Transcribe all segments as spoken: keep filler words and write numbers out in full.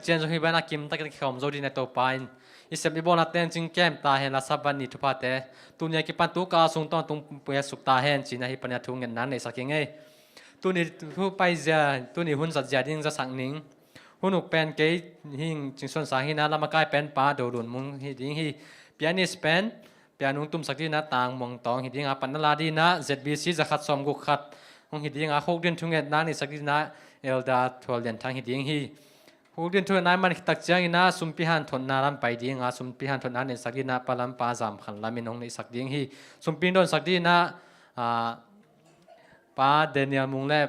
Cian zong hih bana kim takin kikhawm zo ding na Topa in i sep i bawlna teng cing kem ta hen la, Sabbath ni thuphate tuni a kipan tu ka sung tawng tung pui a suk ta hen cina hih pan a thu ngetna neihsak hi ngei. Tuni thu pai zia, tuni hun zat zia ding zasak ning. Hun uk pen kei hing Cingsuan Sang hi na, lamakai pen Pa Do Lun Mung hi ding hi. Pianist pen Pianung tumsak dina Tang Muang Tawng hi dinga, pan na la dina Z B C za khat sawm guk khat hong hi dinga, khuk din thungetna neihsak dina Elder Thual Lian Thang hi ding hi. Khuk din thungetna i man khit tak ciangina sumpi hanthotna lam pai dinga, sumpi hanthotna neihsak dina Pa Lam Pa Zam Khan Lam in hong neihsak ding hi. Sumpi donsak dina, ah, Pa Daniel Mung le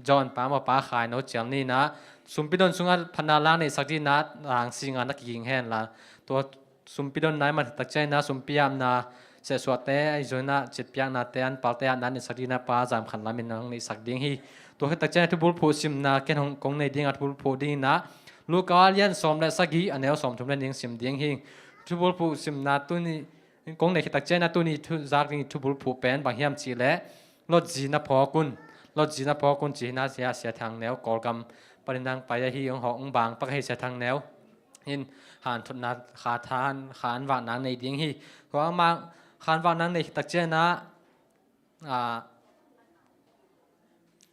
John Pa maw, Pa Khai No Cial nina, sumpi don sunga phatna lang neihsak dina lang singa na kiging hen la. Tua sumpi don nai man tak ciangina sumpi apna sehsuahte, ahi zongina citpiaknate, an palte apna neihsak dina Pa Zam Khan Lam in hong neihsak ding hi. Tua khit tak ciangina thubulphuh simna ken hong kong nei dinga, thubulphuh dingina Luka lian sawm le sagih, a neu sawm thum le ning sim ding hi. Thubulphuh simna tuni kong nei khit tak ciangina tuni thu zak ding thubulphuh pen bang hiam cihleh, Lotzi na phawk un, Lotzi na phawk un ci hi na, Sia, Sia Thang Neu, Kawlgam panin nang pai ahi, hong hawk hong bang pak ahi Sia Thang Neu. Hin hanthotna kha than, kha an vak nang nei ding hi. Tua amah kha an vak nang nei khit tak ciangina, ah,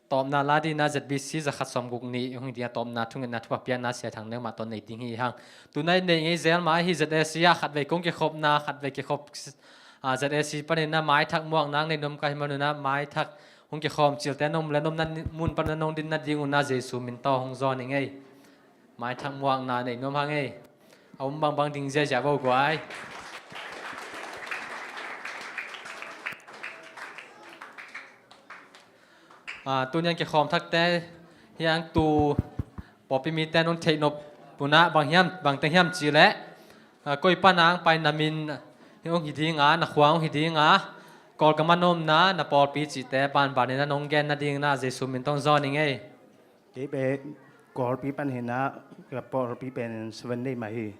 tawpna la dina Z B C za khat sawm guk nih hong hi dinga, tawpna thungetna thupha piakna Sia Thang Neu mah tawh nei ding hi hang. Tuna i nei ngei zel mah ahi Z A C ah khatvei kong kikhopna, khatvei kikhop, ah, Z A C panin na maithak muak nang nei nuam ka hi manuna maithak hong kikhawm cilte na om le na omna mun pan na nong din nading una Jesu min tawh hong zawn hi ngei. Maithak muakna nei nuam hang ei. A um bangbang ding ziazia vo guai. Ah, tuniang kikhawm thakte hiang tu pawlpi mite nong theih nop puna bang hiam, bang teng hiam cihleh, ah, koi pana ang pai na min hong hi dinga, na khua hong hi dinga, Kawlgam a na omna na pawlpi cihte banbanin a nong gen nadingin a Jesu min tawh hong zawn hi ngei. Kei pen Kawlpi pan hi na, ka pawlpi pen Seven Day mah hi.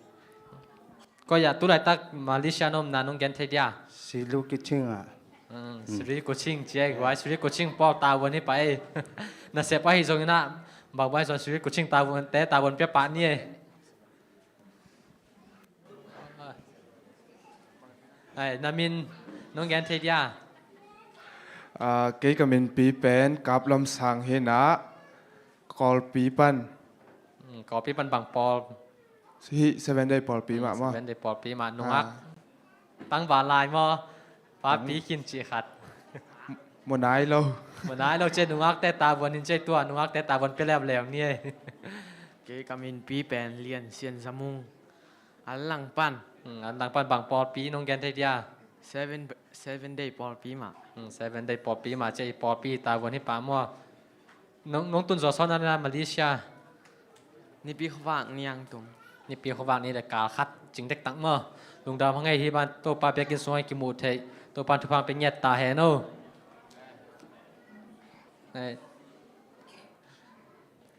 Koi ah tu laitak Malaysia na omna nong gen thei dia? Sri Kuching ah. Hmm, Sri Kuching ci ei guai, Sri Kuching pawl tavuan hi pah ei. Nasep ahi zongin ah, bang bang zong Sri Kuching tavuan te tavuan pia pah ni ei. Ai, na min nong gen thei dia? Ah, kei ka minpi pen Kap Lam Sang hi na, Kawlpi pan. Hmm, Kawlpi pan bang pawl? Hih Seven Day pawlpi mah maw. Seven Day pawlpi mah nungak. Ah. Tangval lai maw? Papi khin cih khat. Mu nai lo. Mu nai lo cia nungakte tavuan in cia tua nungakte tavuan pia leuleu ni ei. Kei ka minpi pen Lian Sian Za Mung. An lang pan. Hmm, an lang pan bang pawlpi nong gen thei dia? Seven, Seven Day pawlpi mah. Hmm, Seven Day pawlpi mah cia i pawlpi tavuan hi pah maw. Nong, nong tun zaw sawn na Malaysia? Nipi khuavak ni ang tung. Nipi khuavak ni le kal khat cing dektak maw. Lungdam hang ei, hih ban Topa biakinn sungah kimuh theih, Topa thupha pia ngiat ta hen o. Ei.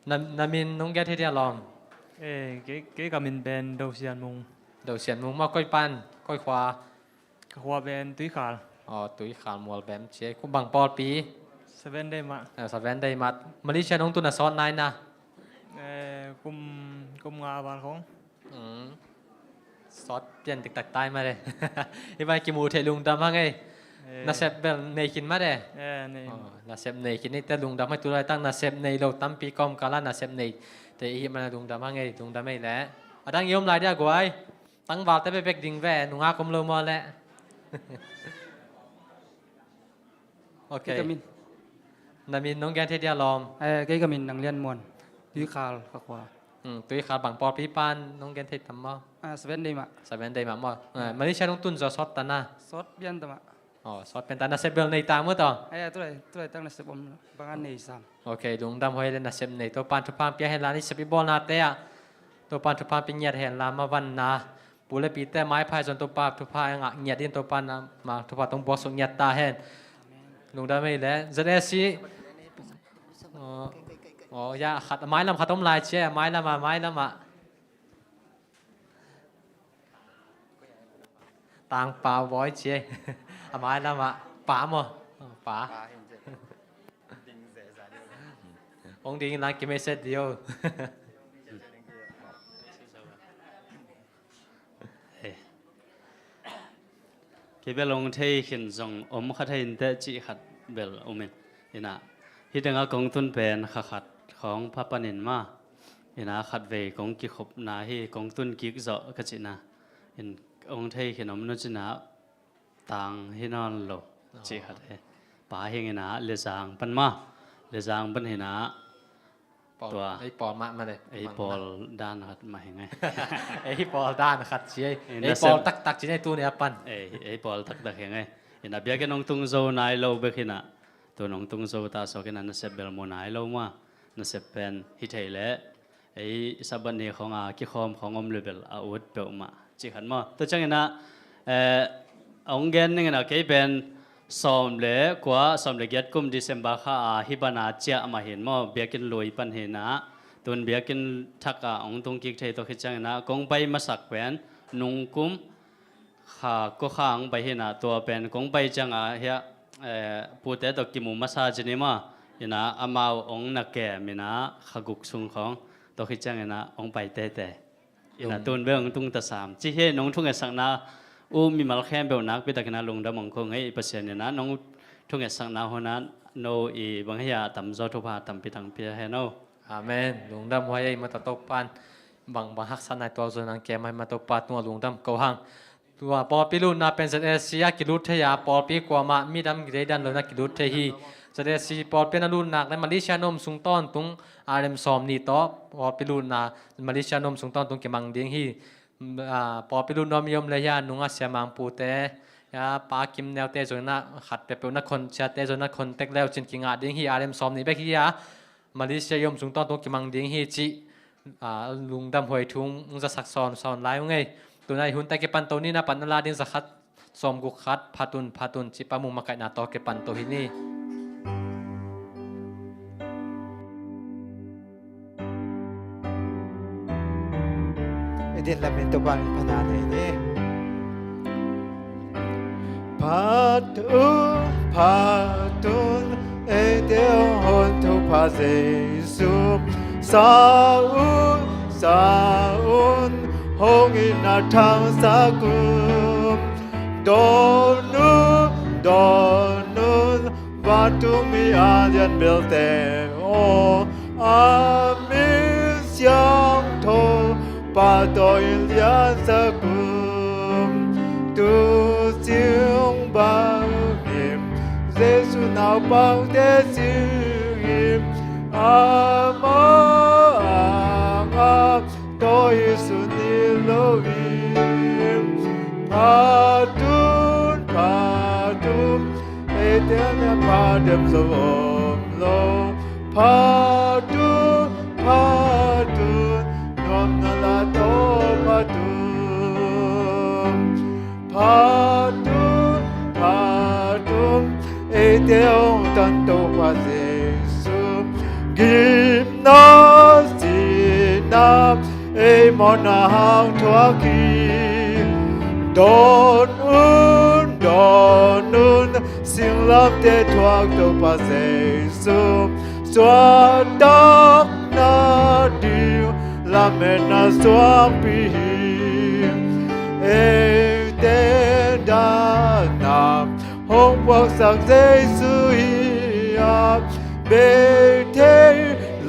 Na, na min nong gen thei dia lawm? Eh, kei, kei ka min pen Do Sian Mung. Do Sian Mung maw, koi pan, koi khua? Ka khua pen Tuikhal. Aw, Tuikhal Mualbem ci ei. Kum bang pawlpi? Seven Day mah. Eh, Seven Day mah. Malaysia nong tun a sawt nai na? Eh, kum, kum nga val khong. Hmm. Sawt pian diktak tai mah de. Hih ban kimuh theih lungdam hang ei. Eh. Nasep bel nei khin mah de. Eh, nei. Aw, nasep nei khin ei te lungdam hang ei, tu laitak nasep nei lo tampi kawmkal ah nasep nei te i hih man a lungdam hang ei, lungdam ei leh. A dang i om lai dia guai. Tangvalte bekbek ding ve, nungak om lo maw leh. Ok. Kei ka min. Na min nong gen thei dia lawm? Eh, kei ka min Nang Lian Muan. Tuikhal ka khua. Hmm, Tuikhal bang pawlpi pan nong gen thei tam maw? Ah, Seven Day mah. Seven Day mah maw. Eh, Malaysia nong tun zaw sawt ta na? Sawt pian ta mah. Aw, sawt pian ta, nasep bel nei ta maw tawh? Ai, tu lai, tu laitak nasep om bang a nei sam. Ok, lungdam hoi le nasep nei. Topan thupha pia hen la, i sep i bawlnate ah Topan thupha pia ngiat hen la, mavanna pu le pite maiphai zon Topa thupha ngah ngiat in, Topan a mang thupha tong buaksuk ngiat ta hen. Lungdam ei le Z A C. Aw, aw, ya, khat a mailam khat om lai cia, a mailam ah, a mailam ah. Tangpau Bawi ci ei. A mailam ah Pa maw? Pa. Hong ding in lang kimei set dih o. Kei bel hong thei khin zong om kha thei inteh cih khat bel om in. Inah, hih tengah kong tun pen kha khat khawng pha panin mah. Inah khatvei kong kikhopna hi kong tun kik zawh ka cihna. In hong thei khin om nu cinah tang hi nawn lo cih khat hi. Pa hing inah Lezang pan mah. Lezang pan hinah Pawl, tua. Ei pawl mah mah le. Ei pawl dan khat mah hi ngai. Ei pawl dan khat ci ei. Ei pawl taktak ci ei tu ni a pan. Ei, ei pawl taktak hi ngai. Inah biakinn hong tung zo nai lo bek hinah. Tu hong tung zo ta sawk inah nasep bel mu nai lo mah. Nasep pen hi thei leh. Ei Sabbath ni khawng a kikhawm khawng om le bel a ut peuhmah. Cih khat maw. Tua ciang inah, eh, hong gen ning inah kei pen sawm le kua, sawm le giat kum December kha a hih bana ciah mah hin maw, biakinn lui pan hinah, tun biakinn thak ah hong tung kik thei tawh khit ciang inah, kong pai masak pen, nung kum, kha kua kha hong pai hinah, tua pen kong pai ciang a hiah, eh, pute tawh kimu masa ci ni maw, inah amau hong na kem inah, kha guk sung khawng, tawh khit ciang inah hong pai tete. Inah tun beuh hong tung ta sam. Ci hi nong thungetsakna uh mimal khempeuh nakpi takin a lungdam hong ko ngei i Pasian inah nong thungetsakna hunah no i bang hia tamzaw thupha tampi tang pia hen o. Amen. Lungdam huai ei mata Topan. Bang bang haksa nai tuak zon ang kemai mata Topa tungah lungdam ko hang. Tua pawlpi lutna pen Z S C a kilut thei a, pawlpi kuamah midam gideidan lo na kilut thei hi. Z S C pawlpi na lutnak le Malaysia na om sung tawntung R M sawm nih tawh pawlpi lutna Malaysia na om sung tawntung kimang ding hi. Ah, pawlpi lut nuam i om le hia nungah siamang pute, hia pa Kim Neu te zong na khat peuhpeuh na khon ciate zong na khon tek leu cin kingah ding hi. R M sawm nih bek hi a, Malaysia i om sung tawntung kimang ding hi cih, ah, lungdam huai thu hong zasak sawnsawn lai ung ei. Tunai hunte kipan to ni na pan na la ding zakhat sawm guk khat phatun phatun cih pa mung makaihna tawh kipan to hi ni. I din lamin Topa min phatna nei ni. Phatun, phatun, eite hong hon thupha Jesu. Sa un, sa un, hong in a thangsak un. Dawn un, dawn un, vantung mi a lian belte aw. A min siangtho pahtawi in liansak un. Tu sing bangin Jesu naupangte singin amah angah tawi sun hi lo in. Phatun, phatun, eite na pha dem zo om lo. Phatun, phatun, nuamna la tawh phatun. Phatun, phatun, eite hong tan Topa Jesu. Gimna, sihna, ei mawhna hang thuak hi. Dawn un, dawn un, singlamteh thuak Topa Jesu. Suahtakna ding lametna suangpi hi. Eite dana hong puaksak Jesu hi a, bei thei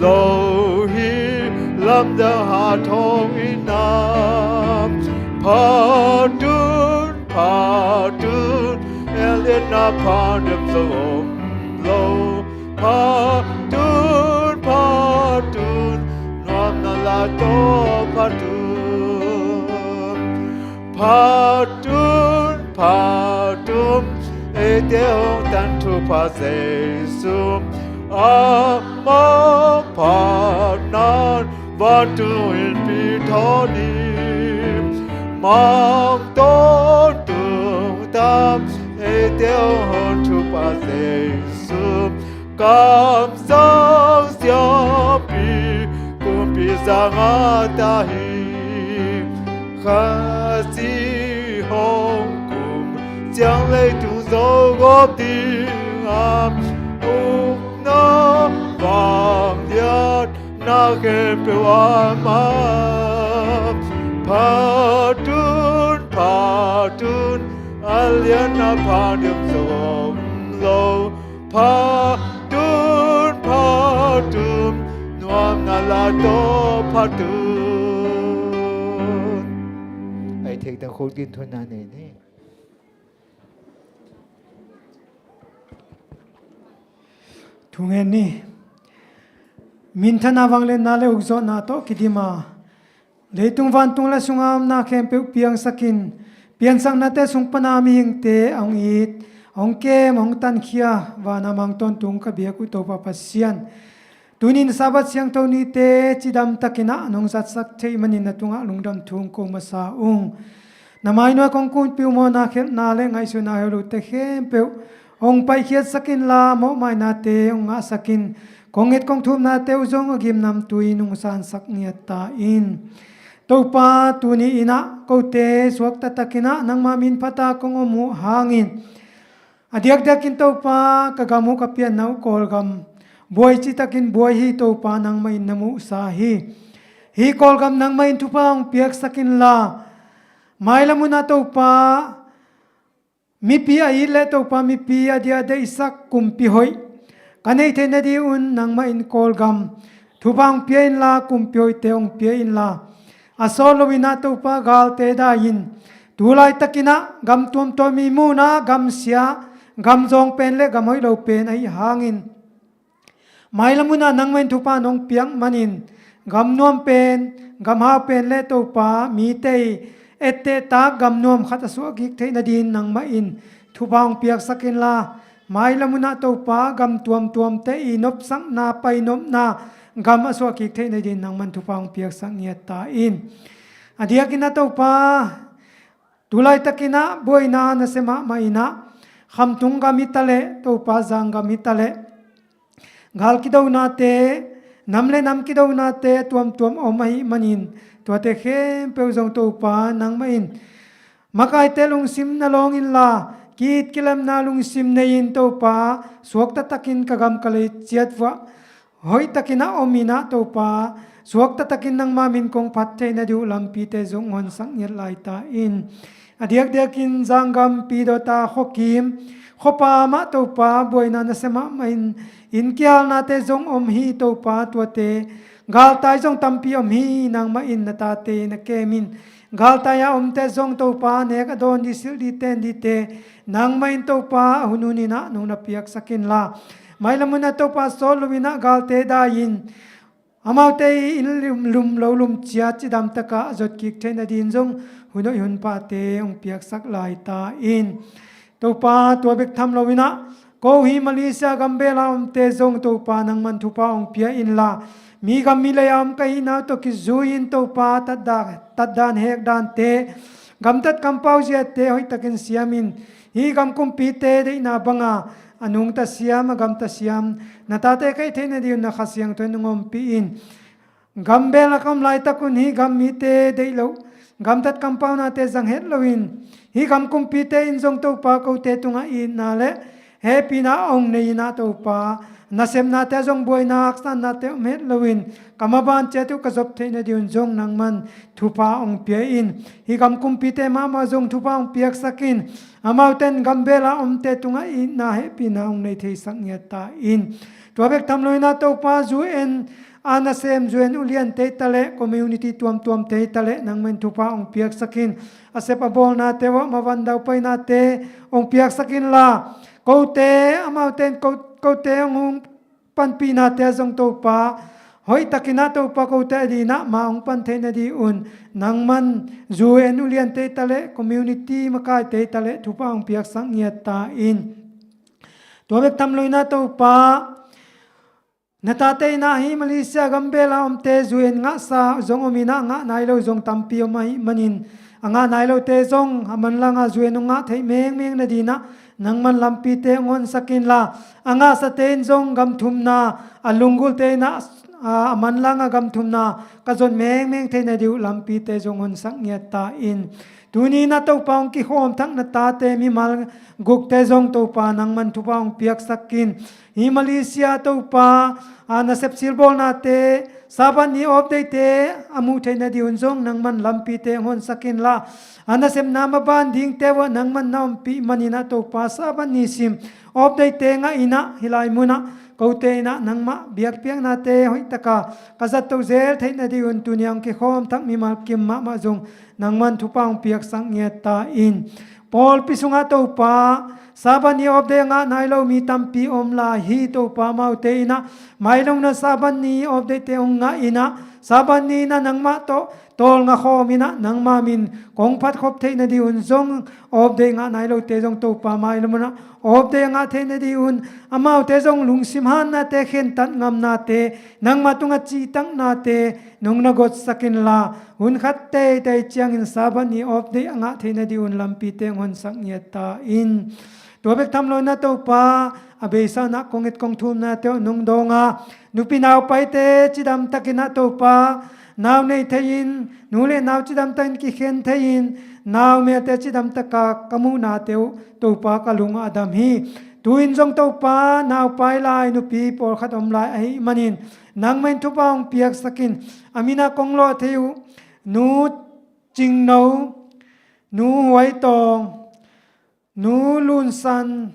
lo hi, lamdang hat hong in a. Phatun, phatun, ei lianna pha dem zo om lo. Phatun, phatun, nuamna la tawh phatun. Phatun, phatun, eite hong tan thupha Jesu. Amah phatna in vantung innpi thawn hi. Mang tawntung ta, eite hong hon thupha Jesu. Kamsang siampi kumpi zanga ta hi. Khazih hong kum ciang leitung zo gawp ding a, ukna vangliatna khempeuh amah. Phatun, phatun, a lian Na pha dum zong lo, pha tun, pha tun, nuam na la to pha tun. Ai thei ta khol kin thun na nei ni. Thu ngen ni. Minthanna, vangliatna le ukzawhna tawh kidim a, leitung vantung le sunga omna khempeuh piangsakin, piansaknate sung pana mihingte a hong it, a hong kem, a hong tankhia vana Mang Tawntung ka biak uh Topa Pasian, tunin Sabbath siangtho nite cidamtakin ah nong zatsak theih manin na tungah lungdam thu hong ko masa ung. Na mainuai kong kunpi uh mawhna, khialhna le ngaihsutna heulote khempeuh hong paikhiatsak inla, mawhmainate hong ngahsakin, kong nget kong thumnate uh zong a gimnamtui in hong sansak ngiat ta in. Topa, tuni in ah kote suakta takin ah nangma min phata kong om uh hangin, a diakdiakin Topa, ka gam uh, ka pianna uh Kawlgam buai citakin buai hi. Topa, nangmah in na muhsa hi. Hih Kawlgam nangmah in thupha hong piaksak inla, mailam hunah Topa, mipi a it le Topa, mipi a dia deihsak kumpi hoih ka neih theih nadingun nangmah in Kawlgam thupha hong pia inla, kumpi hoihte hong pia inla, a sawt loin ah Topa, galte dai-in, tu laitakin ah gam tuamtuam i muhna, gam sia, gam zawng pen le gam hoih lo pen ahih hangin, mailam hunah nangmah in thupha nong piak manin, gam nuam pen, gam hau pen le Topa, mite i ettehtak gam nuam khat a suahkik theih nadin nangmah in thupha hong piaksak inla, mailam hunah Topa, gam tuamtuamte i nopsakna, painopna gam a suahkik theih nadin nangmah in thupha hong piaksak ngiat ta in. A diakin ah Topa, tu laitakin ah buaina nasem mahmah in ah, Khamtung gam hi taleh, Topa, Zang gam hi taleh, gal kidonate, nam le nam kidonate tuamtuam a om ahih manin, tuate khempeuh zong Topa, nangmah in makaite lungsim na lawng inla, ki-it kilemna lungsim nei-in Topa, suakta takin ka gam ka lei ciat vuah hoih takin a om in ah Topa, suakta takin nangma min kong phat theih nading uh lampite zong hong honsak ngiat lai ta in. A diakdiakin Zang gam Pidawta khuakim, khuapa mah Topa, buaina nasem mahmah in, inn kihalnate zong om hi Topa, tuate galtai zong tampi om hi. Nangmah in na tate na kem in, galtai a omte zong Topa, nek a dawn ding, silh ding, ten dingte nangmah in Topa, a hun hun in ah nong na piaksak inla, mailam hunah Topa, sawt loin ah galte dai-in, amaute i inn lum, lum lo lum ciat cidamtak ah a zotkik theih nadin zong hun hoih hun phate hong piaksak lai ta in. Topa, tua bek tham loin ah ko hih Malaysia gambel a omte zong Topa, nangmah in thupha hong pia inla, mi gam mi lei a om ka hihna uh tawh kizui-in Topa, tatda-, tatdan hekdante, gamtat kampau ziate hoihtakin siamin, hih gam kumpite deihna banga a nungta siam, a gamta siam na tate ka hih theih nadingun na Kha Siangtho in hong ompih in. Gambel a ka om laitakun hih gam mite deih loh, gamtat kampaunate zang het loin, hih gam kumpite in zong Topa, kote tungah itna le hehpihna a hong nei in ah Topa, nasepnate ah zong buaina haksatnate om het loin, ka maban ciat uh ka zop theih nadingun zong nangmah in thupha hong pia in. Hih gam kumpite mahmah zong thupha hong piaksak in. Amaute in gambel a omte tungah itna, hehpihna hong nei theisak ngiat ta in. Tua bek tham loin ah Topa, U N a nasem, U N uliante hi taleh, community tuamtuamte hi taleh, nangmah in thupha hong piaksak in. A sep a bawlnate uah mavan daupainate hong piaksak inla, kote, amaute in ko, kote hong, hong panpihnate ah zong Topa, hoihtakin ah Topa, kote adingin ah ma hong pan theih nadingun nangmah in U N uliante hi taleh, community makaite hi taleh, thupha hong piaksak ngiat ta in. Tua bek tham loin ah Topa, na tate in ah hih Malaysia gambel a omte U N ngahsa zong om in ah, ngah nai lo zong tampi om ahih manin, a ngah nai lote zong a manlang a U N hong ngah theih mengmeng nadingun ah nangmah in lampite hong honsak inla, a ngahsate in zong gam thumna, a lunggulte in ah, a, a manlang a gam thumna ka zon mengmeng theih nadingun lampite zong honsak ngiat ta in. Tuni in ah Topa, hong kikhawm thak na tate mimal gukte zong Topa, nangmah in thupha hong piaksak in. Hih Malaysia Topa, a, nasep silbawlnate, Sabbath ni awpdeihte a muh theih nading un zong nangman lampite hong honsak inla, a nasepna maban dingte uah nangman na ompih manin ah Topa, Sabbath ni sim awpdeihte ngah in ah hih lai munah kote in ah nangmah biakpiaknate hoihtaka ka zatto zel theih nading un tuni a hong kikhawm thak mimal kim mahmah zong nangman thupha hong piaksak ngiat ta in. Pawlpi sungah Topa, Sabbath ni awpdeih a ngah nai lo mi tampi om lai hi. Topa, amaute in ah mailong na Sabbath ni awpdeihte hong ngah in ah, Sabbath ni in ah nangmah tawh tawlnga khawm in ah nangma min kong phatkhop theih nading un zong, awpdeih ngah nai lote zong Topa, mailong na awpdeih a ngah theih nading un amaute zong lungsim hannate, khentat ngamnate, nangma tungah cihtaknate nong na gotsak inla, hun khat teitei ciangin Sabbath ni awpdeih a ngah theih nading un lampite hong honsak ngiat ta in. Tua bek tham lo in ah Topa, a beisa in ah kong et kong thumnate uh nong dawng a, nupi naupaite cidamtakin ah Topa, nau nei thei-in, nu le nau cidamtakin kikhen thei-in, nau melte cidamtaka ka muhnate uh Topa, ka lung ah a dam hi. Tu-in zong Topa, naupai lai nupi pawlkhat om lai ahih manin nangmah in thupha hong piaksak in. A min ah kong lawh thei uh Nu Cingno, Nu Huaitawng, Nu Lunsan,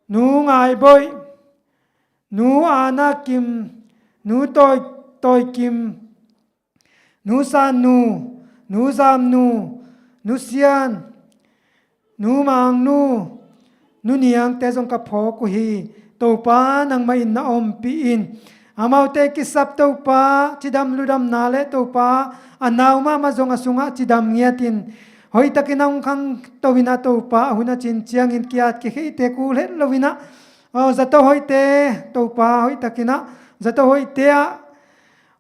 Nu Ngaiboih, Nu Ana Kim, Nu Tawi, Tawi Kim, Nu San Nu, Nu Zam Nu, Nu Sian, Nu Mang Nu, Nu Niangte zong ka phawk uh hi. Topa, nangmah in na ompih in. Amaute kisap Topa, cidam ludamna le Topa, a nau mahmah zong a sungah cidam ngiat in. Hoihtakin ah hong khangto in ah Topa, a hun a cin ciangin ki-at kikheihte kul het lo in ah, aw, zato hoihte, Topa, hoihtakin ah zato hoihte ah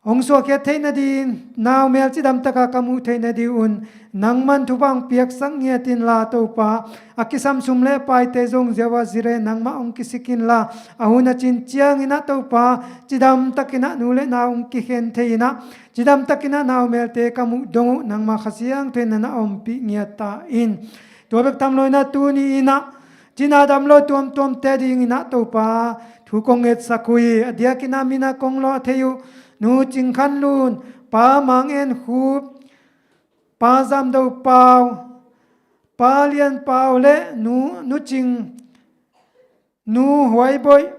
hong suahkhiat theih nading, nau mel cidamtaka ka muh theih nading un nangman thupha hong piaksak ngiat inla Topa, a kisam sum le paite zong Jehovah Jireh nangmah hong kisik inla, a hun a cin ciangin ah Topa, cidamtakin ah nu le nau hong kikhen thei in ah, cidamtakin ah nau melte ka muh dong uh nangmah Kha Siangtho in na ompih ngiat ta in. Tua bek tham lo in ah tuni in ah cina dam lo tuamtuamte dingin ah Topa, thu kong ngetsak uh hi. A diakin ah min ah kong lawh thei uh Nu Cing Khan Lun, Pa Mang En Khup, Pa Zam Do Pau, Pa Lian Pau le Nu, Nu Cing, Nu Huai Boih,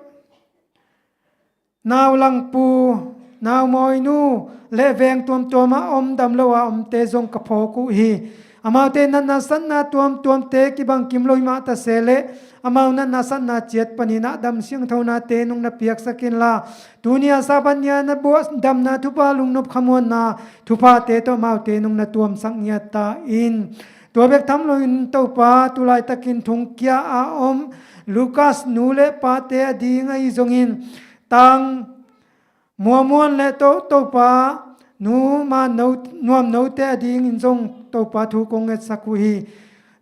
Nau Langpu, Nau Mawi Nu le veng tuamtuam ah om dam lo a omte zong ka phawk uh hi. Amaute natna satna tuamtuamte kibang kim lo hi mah ta se leh, amau natna satna ciat panin ah dam siangthonate nong na piaksak inla, tuni a Sabbath ni a na buah damna thupha, lungnop khamuanna thuphate tawh amaute nong na tuamsak ngiat ta in. Tua bek tham lo in Topa, tu laitakin thongkia a om Lucas nu le pate a ding ahi zongin, Tang Muamuan le To, Topa, Nu Man No, Nuam Note a dingin zong Topa, thu kong ngetsak uh hi.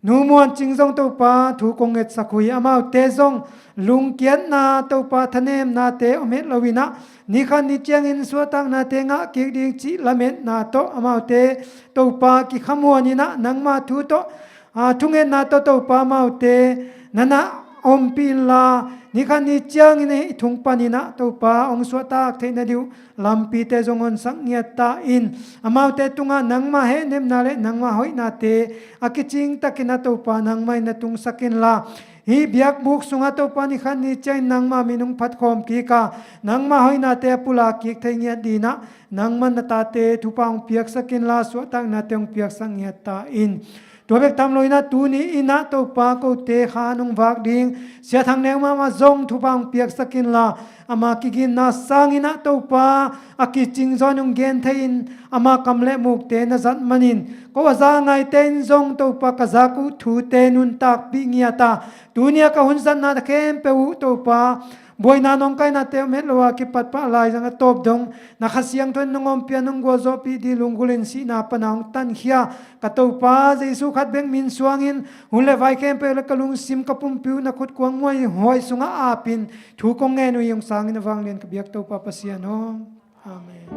Nu Muan Cing zong Topa, thu kong ngetsak uh hi. Amaute zong lungkiatna Topa, thanemnate om het lo in ah, ni khat ni ciangin suahtaknate ngah kik ding cih lametna tawh amaute Topa, kikhamuan in ah nangma thu tawh, aa, thungetna tawh Topa, amaute na na ompih inla, ni khat ni ciangin i thong panin ah Topa, hong suahtak theih nading uh lampite zong honsak ngiat ta in. Amaute tungah nangma hehnepna le nangma hoihnate a kicingtakin ah Topa, nangmah in na tungsak inla, hih biakbuk sungah Topa, ni khat ni ciangin nangma min hong phatkhawm kik a, nangma hoihnate a pulak kik thei ngiat dingin ah nangman na tate thupha hong piaksak inla, suahtaknate hong piaksak ngiat ta in. Tua bek tham lo in ah tuni in ah Topa, kote kha nong vak ding Sia Thang Neu mahmah zong thupha hong piaksak inla, ama kiginna sangin ah Topa, a kicing zaw in hong gen thei-in ama kam le mukte na zat manin, ko a za ngaite in zong Topa, ka zak uh thute nuntakpih ngiat a, tuni a ka hun zatna khempeuh uh Topa, buaina nawngkainate om het lo a kipat pah laizang a tawp dong na Kha Siangtho in nong ompih a, nong gualzawhpih ding lunggulh in sihna pana hong tankhia ka Topa Jesu khat bek min suangin, hun le vai khempeuh le ka lungsim ka pumpi uh na khutkuang muaihuai sungah apin thu kong ngen uh hi. Hong sangin a vanglian ka biak Topa Pasian aw. Amen.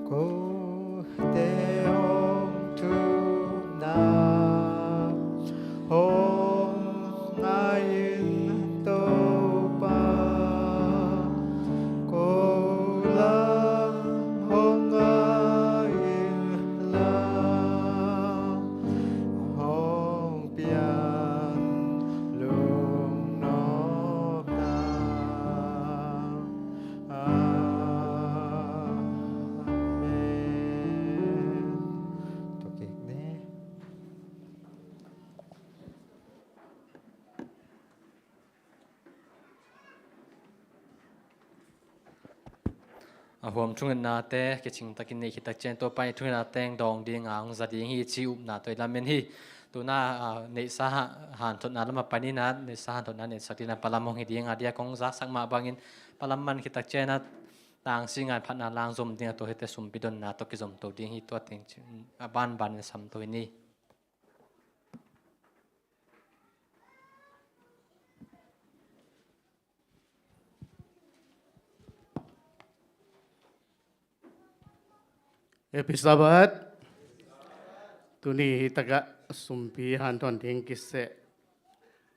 Kote hong thumna hong ngai in Topa, ko la A huam thungetnate kicing takin nei khit tak ciang Topa in thungetna teng dawng dinga hong za ding hi ci upna tawh i lamen hi. Tuna, ah, neihsa ha-, hanthotna lamah panin ah, neihsa hanthotna neihsak dingin ah palam hong hi dinga dia kong zaksak mah bangin palam man khit tak ciang ah tangsinga phatna lang zom dinga tua hite sumpi donna tawh kizom to ding hi. Tua teng ci-, a banbanin sam to hi ni. Happy Sabbath. Tuni hi takah sumpi hanthawn ding kiseh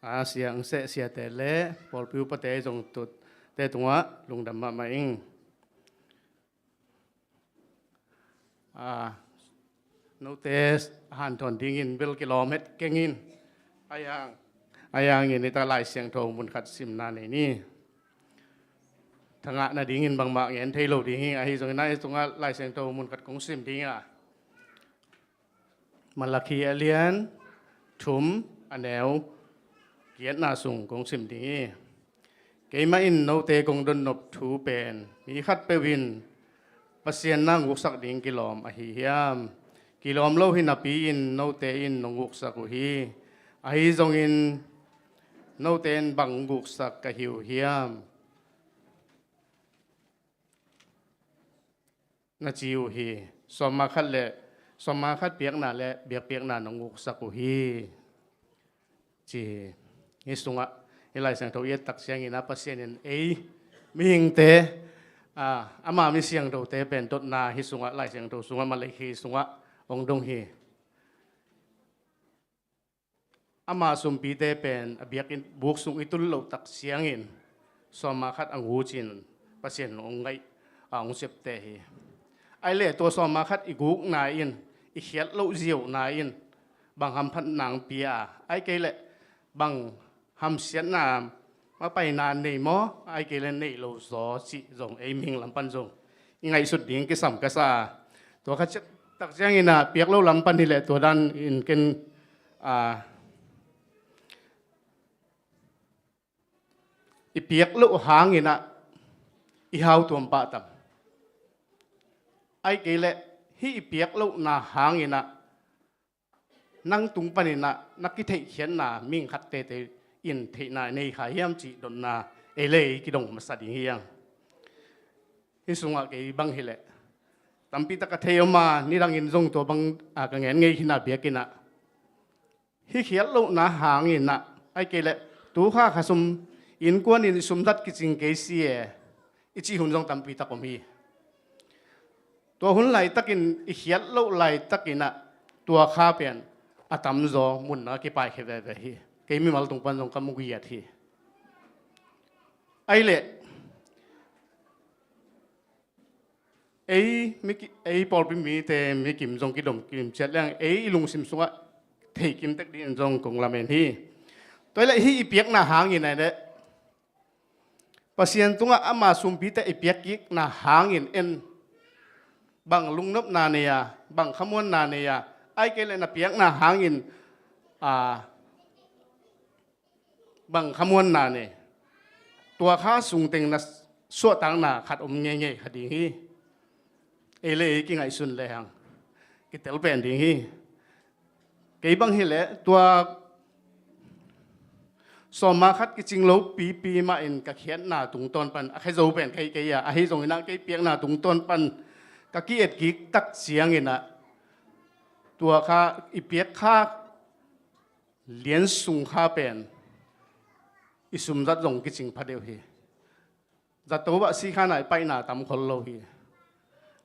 a siang seh siate le pawlpi upate zong tutte tungah lungdam mahmah ing. A, note hanthawn dingin bel kilawm het kengin. A yang, a yangin i ta Lai Siangtho mun khat simna nei ni. Thangah nadingin bangmah ngen thei lo ding hi, ahi zongin ah i tungah Lai Siangtho mun khat kong sim ding a. Malakhi a lian thum a neu giatna sung kong sim ding hi. Keimah in note kong donnop thu pen mi khatpeuh in Pasian na guksak ding kilawm ahi hiam? Kilawm lo hi napi-in note in nong guksak uh hi. Ahi zongin note in bang guksak ka hi uh hiam? Na ci uh hi. Sawma khat le, sawma khat piakna le biakpiakna nong guksak uh hi, ci hi. Hih sungah hih Lai Siangtho i et tak ciangin ah Pasian in ei mihingte, a, ama mi siangthote pen dotna hih sungah Lai Siangtho sungah Malakhi sungah hong dong hi. Ama sumpite pen a biakinn buk sung i tul loh tak ciangin sawma khat a gu cin Pasian hong ngaih, a, hong septe hi. Ai le tua sawma khat i gukna in, i khiat loh ziauhna in bang hamphatna hong pia a, ai kei le bang hamsiatna mapaina nei maw, ai kei le nei lo zaw cih zong ei mihing lam pan zong i ngaihsut ding kisam ka sa a. Tua khat ciat tak ciangin ah piak lo lam pan hi leh tua dan in ken, a, i piak loh hangin ah i hau tuam pah tam? Ai kei le hih i piak lohna hangin ah nang tung panin ah na kitheihkhiatna mihing khat teitei in theihna nei kha hiam cih dotna ei le ei kidong masa ding hi hang. Hih sungah kei bang hi leh tampi tak a thei om a, nidangin zong tua bang, a, ka ngen ngei hi na biakinn ah. Hih khiat lohna hangin ah ai kei le tu kha kha sum innkuan in i sum zat kicing kei si e i cih hun zong tampi tak om hi. Tua hun laitakin i khiat loh laitakin ah tua kha pen a tamzaw munna kipaikhia veve hi. Kei mimal tung pan zong ka mu giat hi. Ai le ei mi ki-, ei pawlpi mite mi kim zong kidom kim ciat leng ei i lungsim sungah thei kim tek dingin zong kong lamen hi. Tua hi leh hih i piakna hangin ai le Pasian tungah ama sumpite i piak kikna hangin en bang lungnopna nei a, bang khamuanna nei a, ai kei le na piakna hangin, a, bang khamuanna nei. Tua kha sungteng na suahtakna khat om ngeingei kha ding hi. Ei le ei kingaihsun lehang kitel pen ding hi. Kei bang hi leh tua sawma khat kicing lo pipi mah in ka khiatna tungtawn pan a khe zo pen kei kei a, ahi zongin ah kei piakna tungtawn pan ka ki-et kik tak ciangin ah tua kha i piak kha lian sung kha pen i sum zat zong kicing pha deuh hi. Zato ah sikhan ah i paihna tam khol lo hi.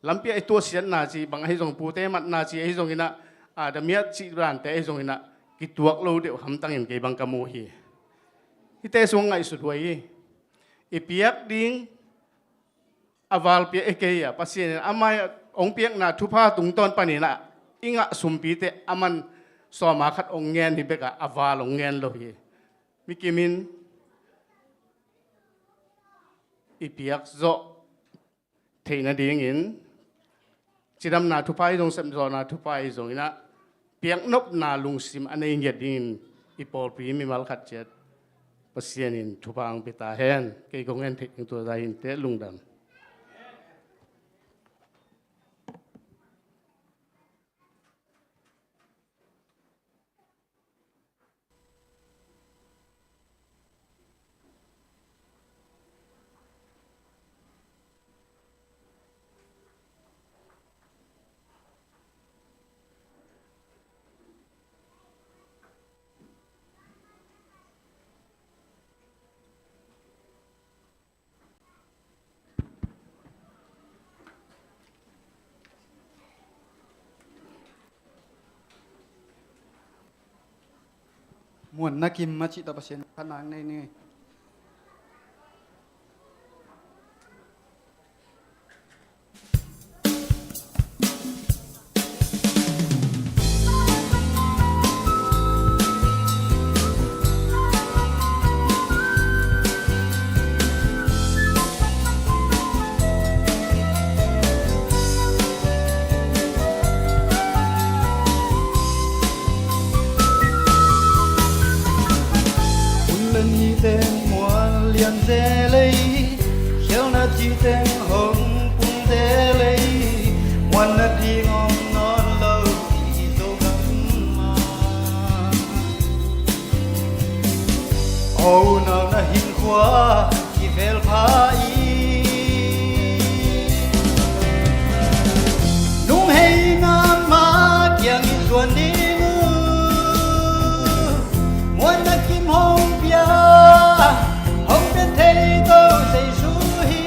Lampi ah i tuahsiatna ci bang ahi zong, pute matna ci ahi zongin ah, a, damiat cih dante ahi zongin ah kituak lo deuh hamtangin kei bang ka mu hi. Hihte sung ngaihsut huai hi. I piak ding a val piak hi kei a, Pasian in amah hong piakna thupha tungtawn panin ah i ngah sumpite a man sawma khat hong ngen hi bek a, a val hong ngen lo hi. Mi kim in i piak zawh theih nadingin cidamna thupha ahi zong, sepzawhna thupha ahi zongin ah piaknopna lungsim a nei ngiat dingin i pawlpi mimal khat ciat Pasian in thupha hong pia ta hen. Kei kong en theih ding tua zah hi inteh, lungdam. Muanna Kim a cih tawh Pasian khanna nei ni. Hun le ni teng mual lian zel ei, khialhna ci teng hong pung zel ei, muanna ding om nawn lo i Zogam ah. Ho unau na hinkhua kivel pha i, nunghei na ma kiang i zuan ding uh, muanna Kim hong pia, hong pia thei Topa Jesu hi.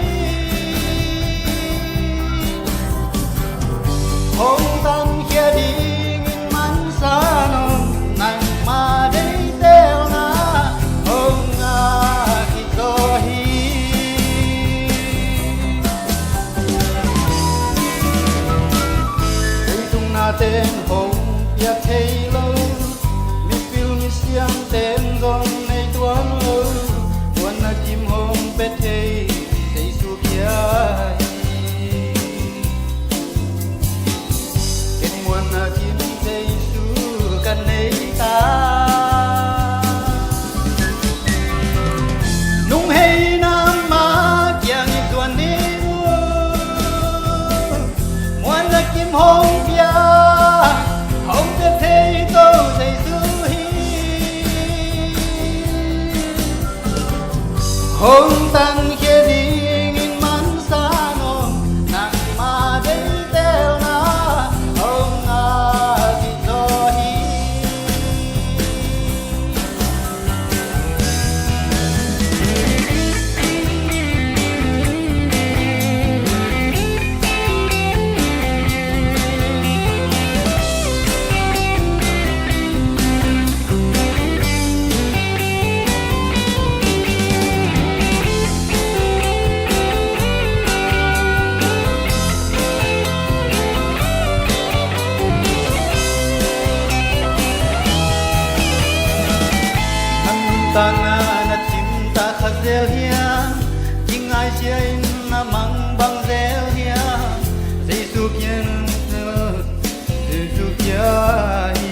Hong tankhia dingin mansa nong, nangma deihtelna hong ngak hi zaw hi. Leitung na teng hong piak thei lo, mipil misiam teng zong nei tuan lo, muanna Kim hong pia thei Jesu kia hi. Ken muanna Kim Jesu ka nei ta. Nunghei na ma kiang i zuan ding uh, muanna Kim hong pia, hong pia thei Topa Jesu hi. Hong tankhia dingin mansa nong, nangma deihtelna hong ngak hi zaw hi. Nang nuntakna na cimtak kha zel hiam? Kingaisia in na mangbang zel hiam? Jesu kia in, Jesu kia hi.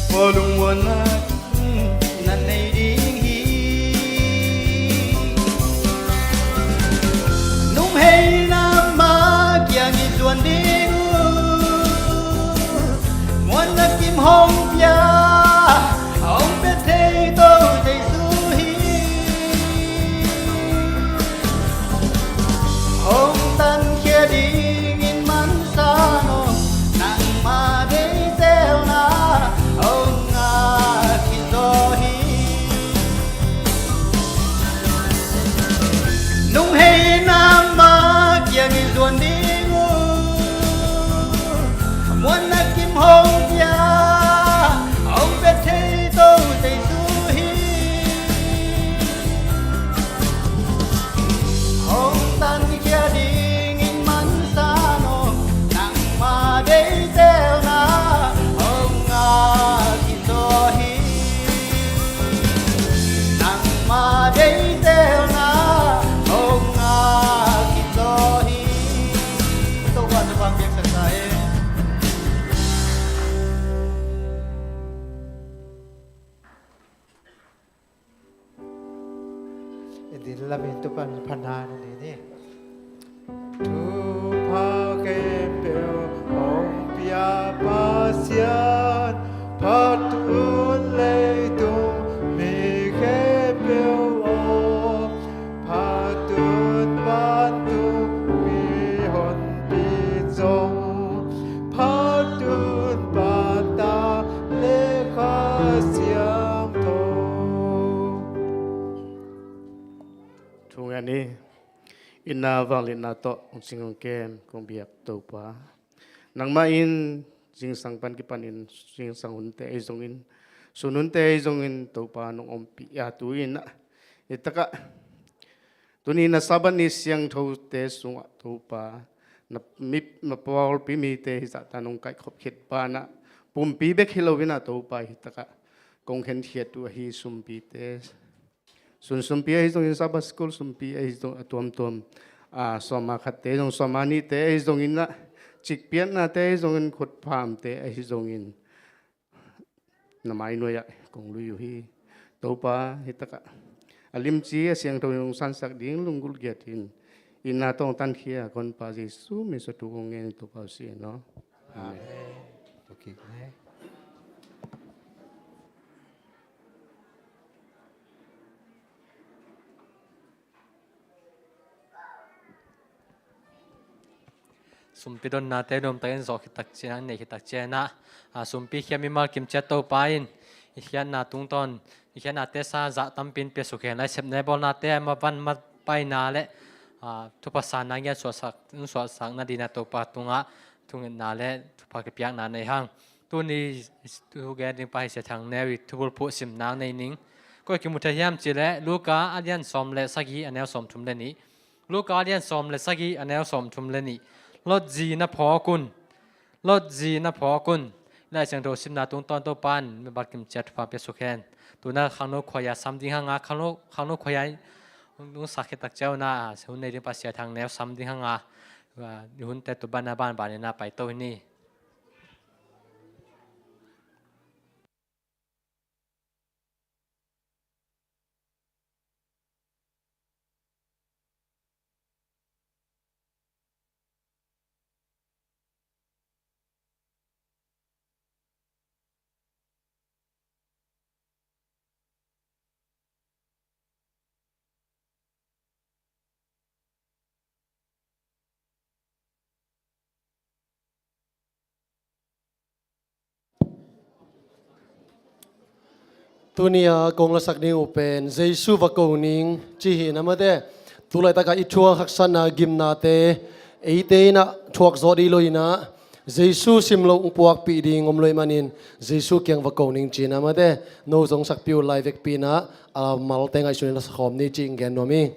Tua lungmuanna na nei ding hi. Nunghei na ma kiang i zuan ding uh, muanna Kim hong pia, hong pia thei Topa Jesu hi. Hong tankhia dingin mansa nong, nangma deihtelna hong ngak hi zaw hi. Nunghei na ma kiang i zuan ding uh, muanna Kim hong pia, hong pia thei Topa Jesu hi. Hong tankhia dingin mansa nong, nangma deihtelna hong ngak hi zaw hi. Nangma deihtelna hong ngak hi zaw hi. Topa, Topa piaksak ta hen. I din lamin Topa min phatna nei ni. Thupha khempeuh hong pia Pasian, phat un leitung mi khempeuh aw, phat un vantung mihonpi zong, phat un Pa, Ta le Kha Siangtho. Thu ngen ni. Itna vangliatna tawh hong sing hong kem kong biak Topa, nangmah in zingsang pan kipanin zingsang hunte ahi zongin, sun hunte ahi zongin Topa nong ompih a, tu-in ah, hi takah tuni na Sabbath ni siangthote sungah Topa, na mi, na pawlpi mite hi zahta nong kaihkhop khit banah, pumpi bek hi loin ah Topa, hi takah kong khenkhiat uh ahi sumpite, sun sumpi ahi zongin, Sabbath School sumpi ahi zong, a tuamtuam, a, sawma khatte zong, sawma nihte ahi zongin ah, cikpiatnate ahi zongin, khutphamte ahi zongin, na mainuai-ah kong lui uh hi. Topa, hi takah a limci a siangtho in hong sansak ding lunggulh giatin itna tawh hong tankhia ka Honpa Jesu min suang thu kong ngen, Topa, uh si no. Amen. Amen. Okay. Sumpi donnate nuamtakin zawh khit tak ciangin, a nei khit tak ciangin ah, a, sumpi khia mimal kim ciat Topa in i khiatna tungtawn, i khiatnate sa zah tampi in pia suk hen. Lai sepna, bawlnate a mavan mapaina le, a, thupha sanna ngiat suahsak, suahsak nadingin ah Topa tungah thungetna le thupha kipiakna nei hang. Tuni thu gen ding pa hi Sia Thang Neu i thubulphuh simna nei ning. Koi kimu thei hiam cih leh Luka a lian sawm le sagih, a neu sawmthum le nih. Luka a lian sawm le sagih, a neu sawmthum le nih. Lotzi na phawk un. Lotzi na phawk un. Lai Siangtho simna tungtawn Topa in mimal kim ciat thupha pia suk hen. Tu-in ah khangno khuai-ah sam ding hang a, khangno, khangno khuai-ah hong, hong sak khit tak ciangin ah, hun nei ding pa Sia Thang Neu sam ding hang a, a, hunte tu banah banbanin ah paito hi ni. Tuni a kong lasak ding uh pen Jesu va ko ning ci hi na mate. Tulaitak a i thuak haksatna, gimnate eite in ah thuak zawh ding lo in ah, Jesu sim loh hong puakpih ding om lo ahih manin Jesu kiang va ko ning ci na mate. No zong sakpih un, lai vekpi in ah a malte ngaihsun in lasak khawm ni cih gen nuam hi.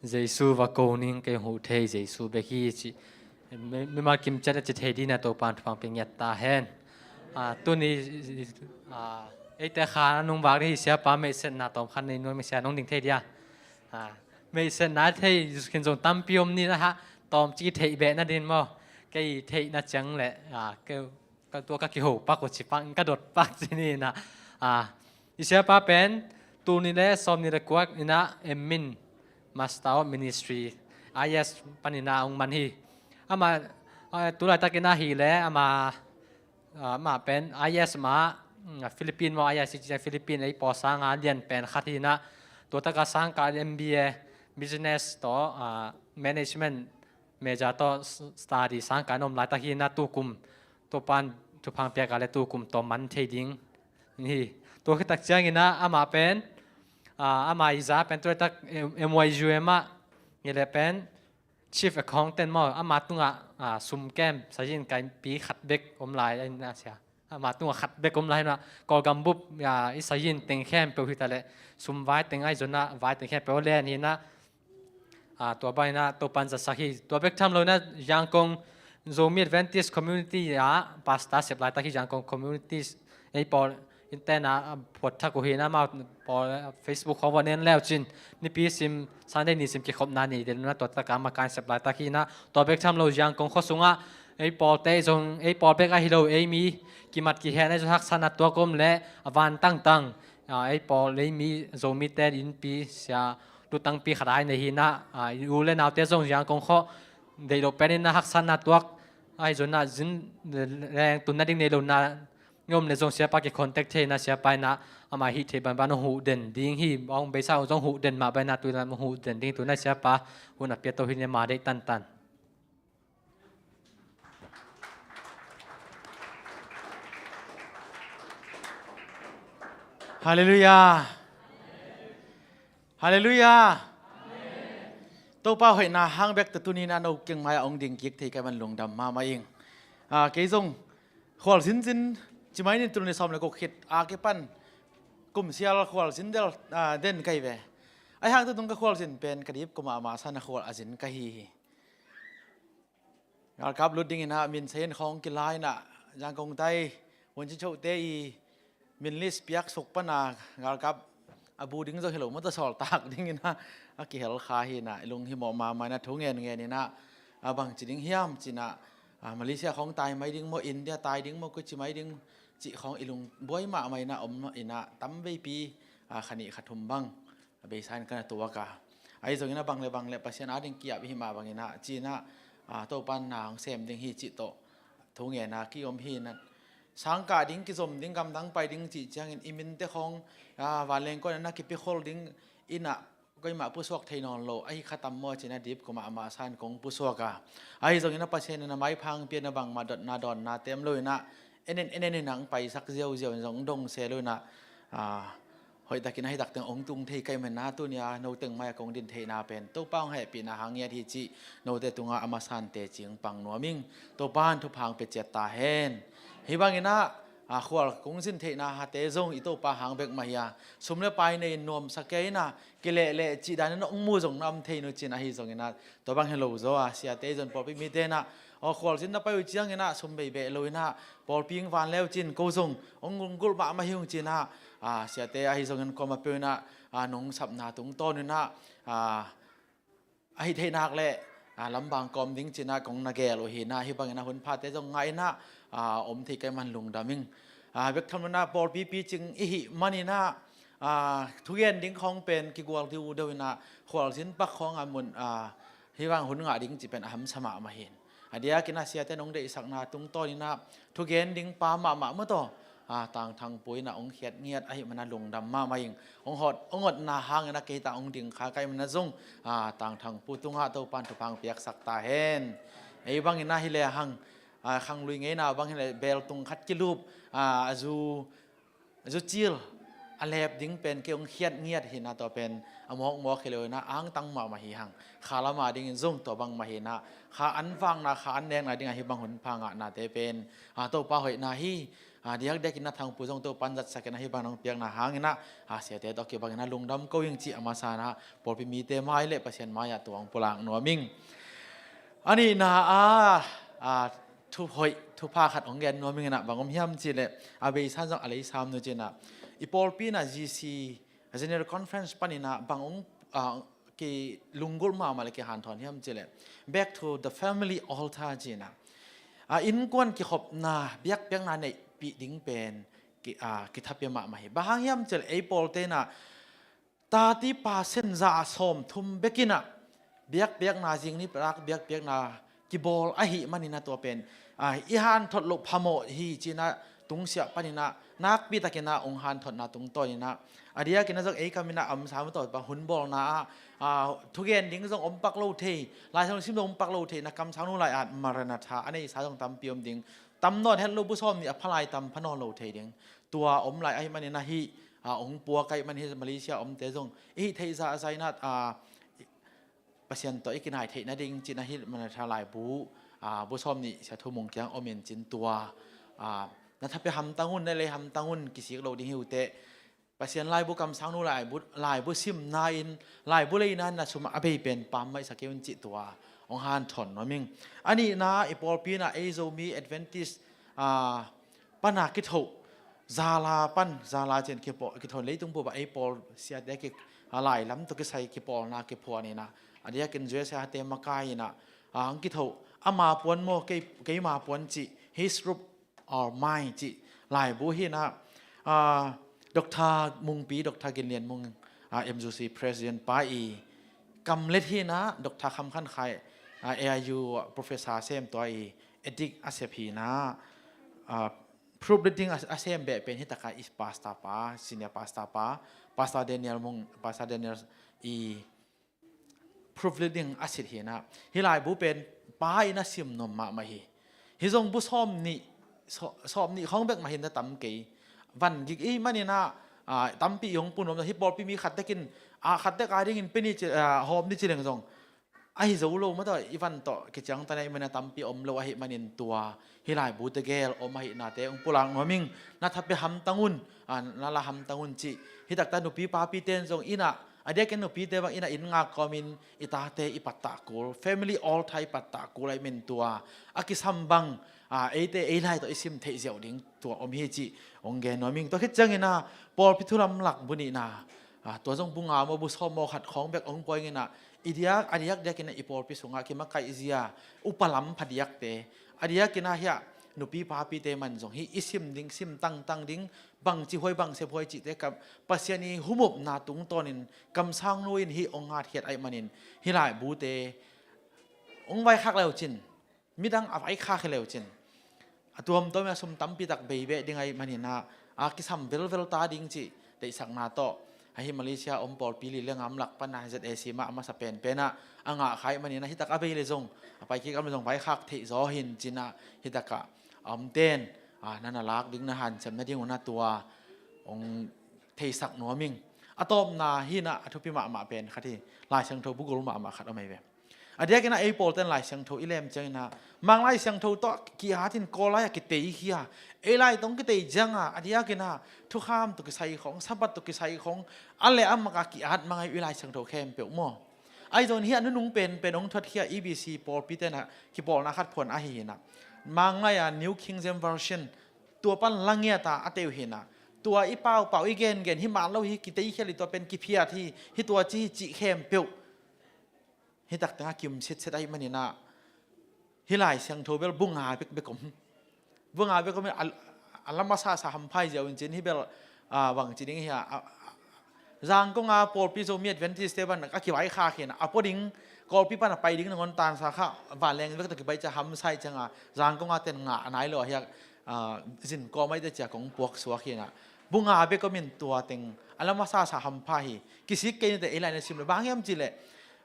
Jesu va ko ning, kei huh thei Jesu bek hi ci. Mi, mimal kim ciat a ci thei dina Topan thupha pia ngiat ta hen. A, tuni, a, eite kha a nung vak ding hi siapa, meihsetna tawm khan nei nuam hi sia, nong ding thei dia. A, meihsetna thei khin zong tampi om ni na ha, tawm ci theih beh na din maw. Kei theihna ciang le, a, kei ka tua ka kiho pak uh ci pak, ka dot pak ci ni na. A, i siapa pen tul nih le sawm nih le kua inah M.Min, Master of Ministry, I S pan inah ong man hi. Ama, a, tu laitak inah hi le ama, a, ama pen I S mah, mm, Philippine maw, I S ci Philippine ei pawl sanga lian pen khat hi inah, tua taka sangka M B A Business tawh, a, Management major tawh s-, study sangka in om laitak hi inah tukum, Topan thupha piak a le tukum tawm man thei ding hi. Tua khit tak ciang inah ama pen, a, ama i za pen tu laitak M-, M Y U M ah, hi le pen Chief Accountant maw, ama tungah, a, sum kem sayin kaipi khat bek om lai a inah sia. Ama tungah khat bek om lai inah, Kawlgam bup, a, i sayin teng khempeuh hi ta le, sum vai teng ahi zong inah, vai teng khempeuh len hi inah, a, tua bang inah Topan zatsak hi. Tua bek tham lo inah Yangon Zomi Adventist Community ah pastor sep laitak hi. Yangon Communities ei pawl in ten a, a, phuat thak uh hi inah, amau pawl Facebook khawng va nen leu cin, nipi sim, Sunday ni sim kikhopna ni den inah tua taka makai sep laitak hi inah, tua bek tham lo Yangon khua sungah ei pawlte zong, ei pawl bek ahi lo, ei mi kimat kihen ahi zong haksatna tuak om le a van tangtang, a, ei pawl, ei mi Zomite innpi sia lutangpi khat ai nei hi inah, a, i u le naute zong Yangon khua deih lo pen inah haksatna tuak ahi zong inah zin leng tunna ding nei lo na, ngom le zong siapa ki contact thei inah siapa inah ama hih thei banban hong huh den ding hi. Hong beisa zong huh den mah banah tu inah hong huh den ding tu inah siapa hun a pia to hi inah ma deih tantan. Halleluiah. Halleluiah. Topa hoihna hang bek tuni inah no kiang mai-ah hong ding kik thei ka hih man lungdam mahmah ing. A, kei zong khualzin zin ci mai ni, tul nih sawm le guk khit a kipan kum sial khualzin del, a, den ka hi ve. Ahi hang tu tung ka khualzin pen ka dipkua mahmah san a khual a zin ka hi hi. Galkap lut ding inah min sayin khawng kila inah, Yangon tai, Wungyichote i min list piak suk pana galkap a bu ding zong hi lo maw, ta sawl tak ding inah a kihel kha hi inah, i lunghimawh mahmah inah thu ngen ngen inah, a, bang ci ding hiam ci inah, a, Malaysia khawng tai mai ding maw, India tai ding maw, koi ci mai ding cih khawng i lungbuai mahmah inah om inah, tam veipi, a, kha nih kha thum bang a beisa in ka na tuak a. Ahi zong inah bang le bang le Pasian a ding ki-ap i hih mah bang inah ci inah, a, Topan na hong sem ding hi cih tawh thu ngen a ki-om hi inah, sangkah ding, kizom ding, gamdang pai ding cih ciangin i minte khawng, a, vanleng kua inah na kipia khol ding inah, koimah pusuak thei nawn lo ahi kha tam maw ci inah dipkua mahmah san kong pusuak a. Ahi zong inah Pasian inah maipha hong pia inah bangmah dotna dawnna tem lo inah, en en en en inah hong paisak ziauziau in zong dong se lo inah, a, hoihtakin ahi tak teng hong tung thei ka hih man inah tuni a no teng mai-ah kong din theihna pen Topa hong hehpihna hang ngiat hi cih note tungah a masa in teci pang nuam ing. Topan thupha hong pia ciat ta hen. Hih bang inah, a, khual kong zin theihna hate zong i Topa hang bek mah hi a, sum le pai nei in nuamsa kei inah, kilehleh cih dan inah hong mu zong na om thei nu ci inah, ahi zong inah tua bang hi lo zaw a, siate zong pawlpi mite inah, aw, khualzin na pai uh ciang inah sum bei beh lo inah pawlpi hong van leu cin ko zong hong lunggulh mahmah hi ung ci inah, a, siate ahi zong in kuamah peuh inah, a, nong sapna tungtawn inah, a, a hih theih nak le, a, lambang kawm ding ci inah kong na gel uh hi inah, hih bang inah hun phate zong ngah inah, a, om thei ka hih man lungdam ing. A, bek tham lo inah pawlpi picing i hih man inah, a, thugen ding khawng pen kigual deuhdeuh inah khualzin pak khawng a mun, a, hih bang hun ngah ding cih pen a hamsa mahmah hi. A diakin a siate nong deihsakna tungtawn inah thugen ding pa mahmah maw taw, a, Tangthang Pu inah hong khiat ngiat ahih man a lungdam mahmah ing. Hong hot, hong hotna hang inah kei ta hong ding kha ka hih man a zong, a, Tangthang Pu tungah Topan thupha hong piaksak ta hen. Ei bang inah hi le hang, a, khanglui ngeina bang hi le bel tung khat kilup, a, a zu, a zu cil a lep ding pen kei hong khiat ngiat hi inah, tua pen a mawkmawk hi lo inah angtang mahmah hi hang. Kha lam a dingin zong tua bang mah hi inah, kha an vakna, kha an nekna dingah hih bang hun pha ngahnate pen, a, Topa hoihna hi. a, diakdiakin na thangpu zong Topan zatsakin ahi bang nong piakna hangin ah, a, siate tawh kibangin ah lungdam ko ing cih a masa in ah pawlpi mite mai le Pasian mai-ah tua hong pulak nuam ing. A nihna ah, a, thuhoih thupha khat hong gen nuam ing in ah, bang om hiam cih leh, a, beisa zong a lei sam nu cih in ah, i pawlpi in ah G C, a, General Conference panin ah bang hong, a, kilunggulh mahmah le kihanthawn hiam cih leh, Back to the Family Altar cih in ah, a, innkuan kikhopna biakpiakna neihpih ding pen ki, a, kitha pia mahmah hi. Bang hang hiam cih leh ei pawlte in ah thirty percent, za sawmthum bek in ah biakpiakna, zing ni patak biakpiakna kibawl ahih manin ah tua pen, a, i hanthot loh phamawh hi ci-in ah tungsiah panin ah nakpi takin ah hong hanthotna tungtawn in ah, a diakin ah zong ei kam in ah a omsa mah tawh bang hun bawlna ah, a, thugen ding zong om pak lo thei, Lai Siangtho sim zong om pak lo thei in ah, kamsangnu lai-at Maranatha a neisa zong tampi om ding, tam nawn het lo, bu sawm nih a pha lai tam pha nawn lo thei ding, tua om lai ahih manin ah hih, a, hong puak ahih manin hih Malaysia omte zong i hih theih zahzah in ah, a, Pasian tawh i kinai theih nading ci-in ah hih Maranatha laibu, a, bu sawm nih Sia Thu Mung kiang om in cin tua, a, na tha pia hamtang un, na lei hamtang un, kisik lo ding hi uh teh. Pasian laibu, kamsangnu laibu, laibu simna in, laibu leina in na sum a bei pen pammaihsa kei un cih tua hong hanthawn nuam ing. A nihna, i pawlpi in ah ei Zomi Adventist, a, pan a kithoh, zala pan, zala ci-in kipawl, kithoh, leitung bup ah ei pawl siate ki, a, lai lam tawh kisai kipawlna kiphuan in ah, a diakin U S A te makai in ah, a, hong kithoh, Ama Puan Maw, Kei, Keima Puan Cih, His Roof or Mine cih laibu hi in ah, a, Doctor Mungpi, Doctor Gin Lian Mung, a, M U C President pa i kamlet hi in ah, Doctor Kham Khan Khai, a, A I U Professor sem, tua i edict a sep hi in ah, a, proofreading a, a sem beh pen hih tak ah i pastor pa, senior pastor pa, Pastor Daniel Mung, Pastor Daniel i proofreading a sit hi in ah, hih laibu pen pa in a sim nuam mahmah hi. Hih zong bu sawm nih, saw-, sawm nih khawng bek mah hi in ah tam kei. Van gik i hih manin ah, a, tampi i hong pua nuam, hih pawlpi mi khat tekin, a, khat tek a dingin pia ni ci, a, hawm ni ci leng zong ahi zo lo mah tawh, i van tawh kiciangtan ahih manin ah tampi om lo ahih manin tua hih laibu tegel om ahihnate hong pulak nuam ing. Na tha pia hamtang un, a, na la hamtang un cih. Hih taktak nupi papite in zong in ah, a diakin nupite bang in ah inn ngak kawmin i tate i pattah kul, family altar i pattah kul ahih manin tua a kisam bang, a, eite ei lai tawh i sim theih ziau ding tua om hi cih hong gen nuam ing. Tua khit ciangin ah pawlpi thu lamlak bu nihna, a, tua zong bu nga maw, bu sawm maw khat khawng bek hong pua ing in ah, i diak, a diakdiakin ah i pawlpi sungah kimakaih zia upa lam phadiakte, a diakin ah hiah nupi papite man zong hih i sim ding, sim tangtang ding, bangci huai, bang sep huai cihte kam, Pasian i humupna tungtawnin kamsangnu in hih hong hatkhiat ahih manin hih laibute hong vaikhak le uh cin, midang a vaikhak hi le uh cin, a tuamtuam a sum tampi tak bei beh ding ahih manin ah, a kisam velvel ta ding cih deihsakna tawh, ahi Malaysia om pawlpi li le nga om lak pan ah Z A C mah a masa penpen ah a ngah kha ahih manin ah, hih tak a bei le zong, a paikik a om le zong vaikhak theih zaw hi in cin ah, hih tak ah a omten, a, na na lak ding, na hanciam nading un ah tua hong theisak nuam ing. A tawpna hi in ah a thupi mahmah pen khat hi, Lai Siangtho bu gul mahmah khat om hi ve. A diakin ah ei pawlten Lai Siangtho i lem ciangin ah, Mang Lai Siangtho tawh ki-at in Kawl lai ah kiteikhia, ei lai tawh kitei ciang a, a diakin ah thukham tawh kisai khawng, Sabbath tawh kisai khawng, a le a mak a ki-at mang ahi uh i Lai Siangtho khempeuh maw. Ahi zongin hih a nunung penpen hong thuatkhia E B C pawlpite in ah kipawlna khat phuan ahi hi in ah, Mang lai ah New King James Version, tua pan la ngiat a a tei uh hi in ah, tua i paupau, i gengen hi mah lo hi, kiteikhia le tua pen kiphiat hi, hih tua ci hi cih khempeuh hih tak tengah kim sitset ahih manin ah, hih Lai Siangtho bel bu nga bekbek om. Bu nga bek om in a, a la masasa hampha hi ziau in cin, hih bel, a, bangci ding hi a, a, a, Zangkong a pawlpi Zomi Adventist te bang a kivaikhak hi in ah, a pua ding, Kawlpi pan a pai ding nangawn tansa kha vanleng bek tawh kibai ciang hamsa hi ciang a, Zangkong a ten ngah a nai lo a hiak, a, zin kawm ahi teh ci a kong puaksuak hi in ah, bu nga bek om in tua teng a la masasa hampha hi. Kisik kei ni teh, ei lai na sim le, bang hiam cih leh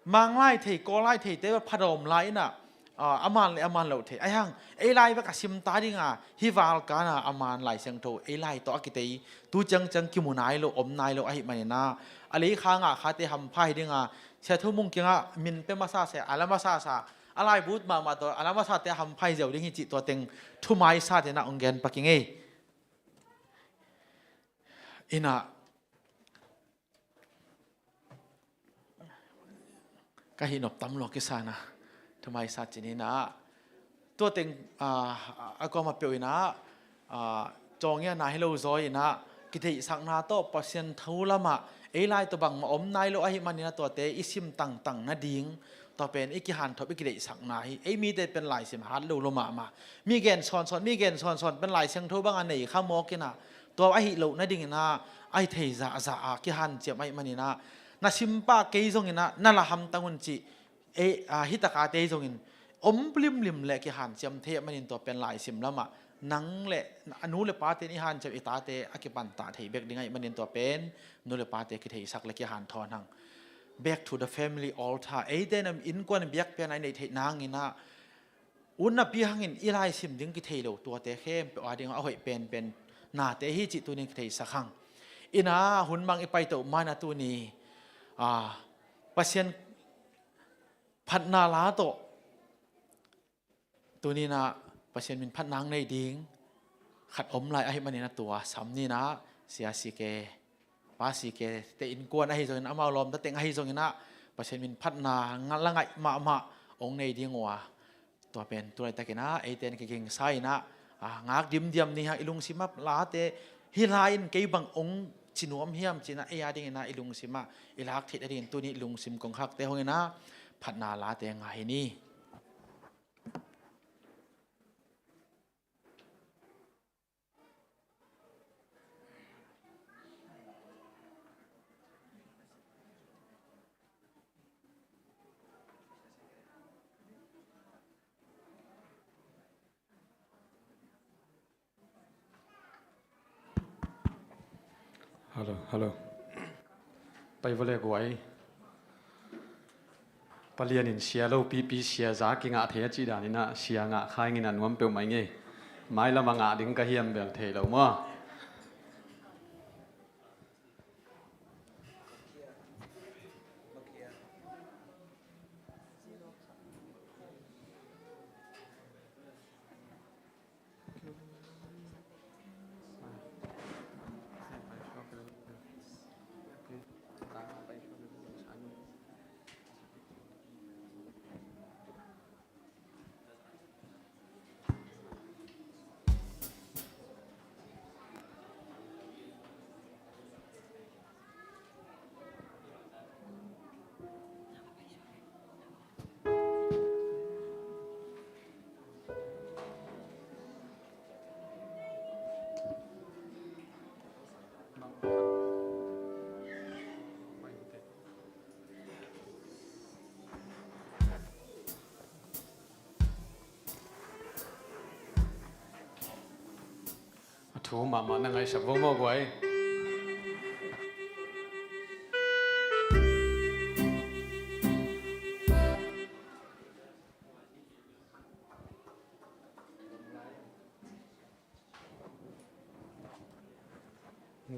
Mang lai thei, Kawl lai theite bel phadawm lai in ah, a, a man le a man loh thei. Ahi hang ei lai bek a sim ta ding a, hih val kan a a man Lai Siangtho ei lai tawh a kitei, tu ciangciang kimu nai lo, om nai lo ahih manin ah, a leikha ngah khate hampha hi ding a, Sia Thu Mung kiangah min pia masasa, a la masasa, a laibu mahmah tawh a la masate hampha hi ziau ding hi cih tua teng thumaisat in ah hong gen pak ing ei. Ina, ka hih nop tam lua kisana, thumai sa cin ina, tua teng, ah, a kuama peuh ina, ah, cawngina hi lo zaw ina, kitheihsakna tawh Pasian thu lamah ei lai tawh bangmah om nai lo ahih manina tuate i sim tangtang nading, tua pen i kihanthop i kideihsakna hi. Ei mite pen laisim hat lo lo mahmah. Mi gen sawnsawn, mi gen sawnsawn pen Lai Siangtho banga nei kha mawk ina, tua ahi loh nading ina, ahi thei zahzah a kihanciam ahih manina, na sim pah kei zong ina, na la hamtang un cih, ei, a, hi taka tei zongin om limlim le kihanciam thei ahih manin tua pen laisim lamah nang le a nu le pate in i hanciam i tate a kipantah thei bek ding ahih manin tua pen nu le pate kitheisak le kihanthawn hang. Back to the family altar. Eite in innkuan biakpiakna i neih theih nangin ah, u napi hangin i laisim ding kithei lo tuate khempeuh a ding a hoih penpen nate hi cih tunin kitheisak hang. Ina hun mang i paito mana tuni, a, Pasian phatna la tawh tuni ina Pasian min phatna ang nei ding khat om lai ahih manin a tua sam ni ina, sia si ke, pa si ke te innkuan ahi zongin, amau lawmta teng ahi zongin ah Pasian min phatna nga-, la ngaih mahmah ong nei ding uh a, tua pen tu laitakin ah eite in kigingsa ina, a, ngak dimdiam ni hang. I lungsim ah late hi lai in kei bang ong ci nuam hiam ci ina, ei a ding ina i lungsim ah i lak theih nadingin tuni i lungsim kongkhakte hong ina phatna late ngai hi ni. Hello, hello. Pai vawle guai. Palian in sia lopipi sia za kingah thei a cih dan ina sia ngah kha ing ina nuam peuhmah ing ei. Mailam a ngah ding ka hiam bel thei lo maw? A thu mahmah na ngaihsak vo maw guai.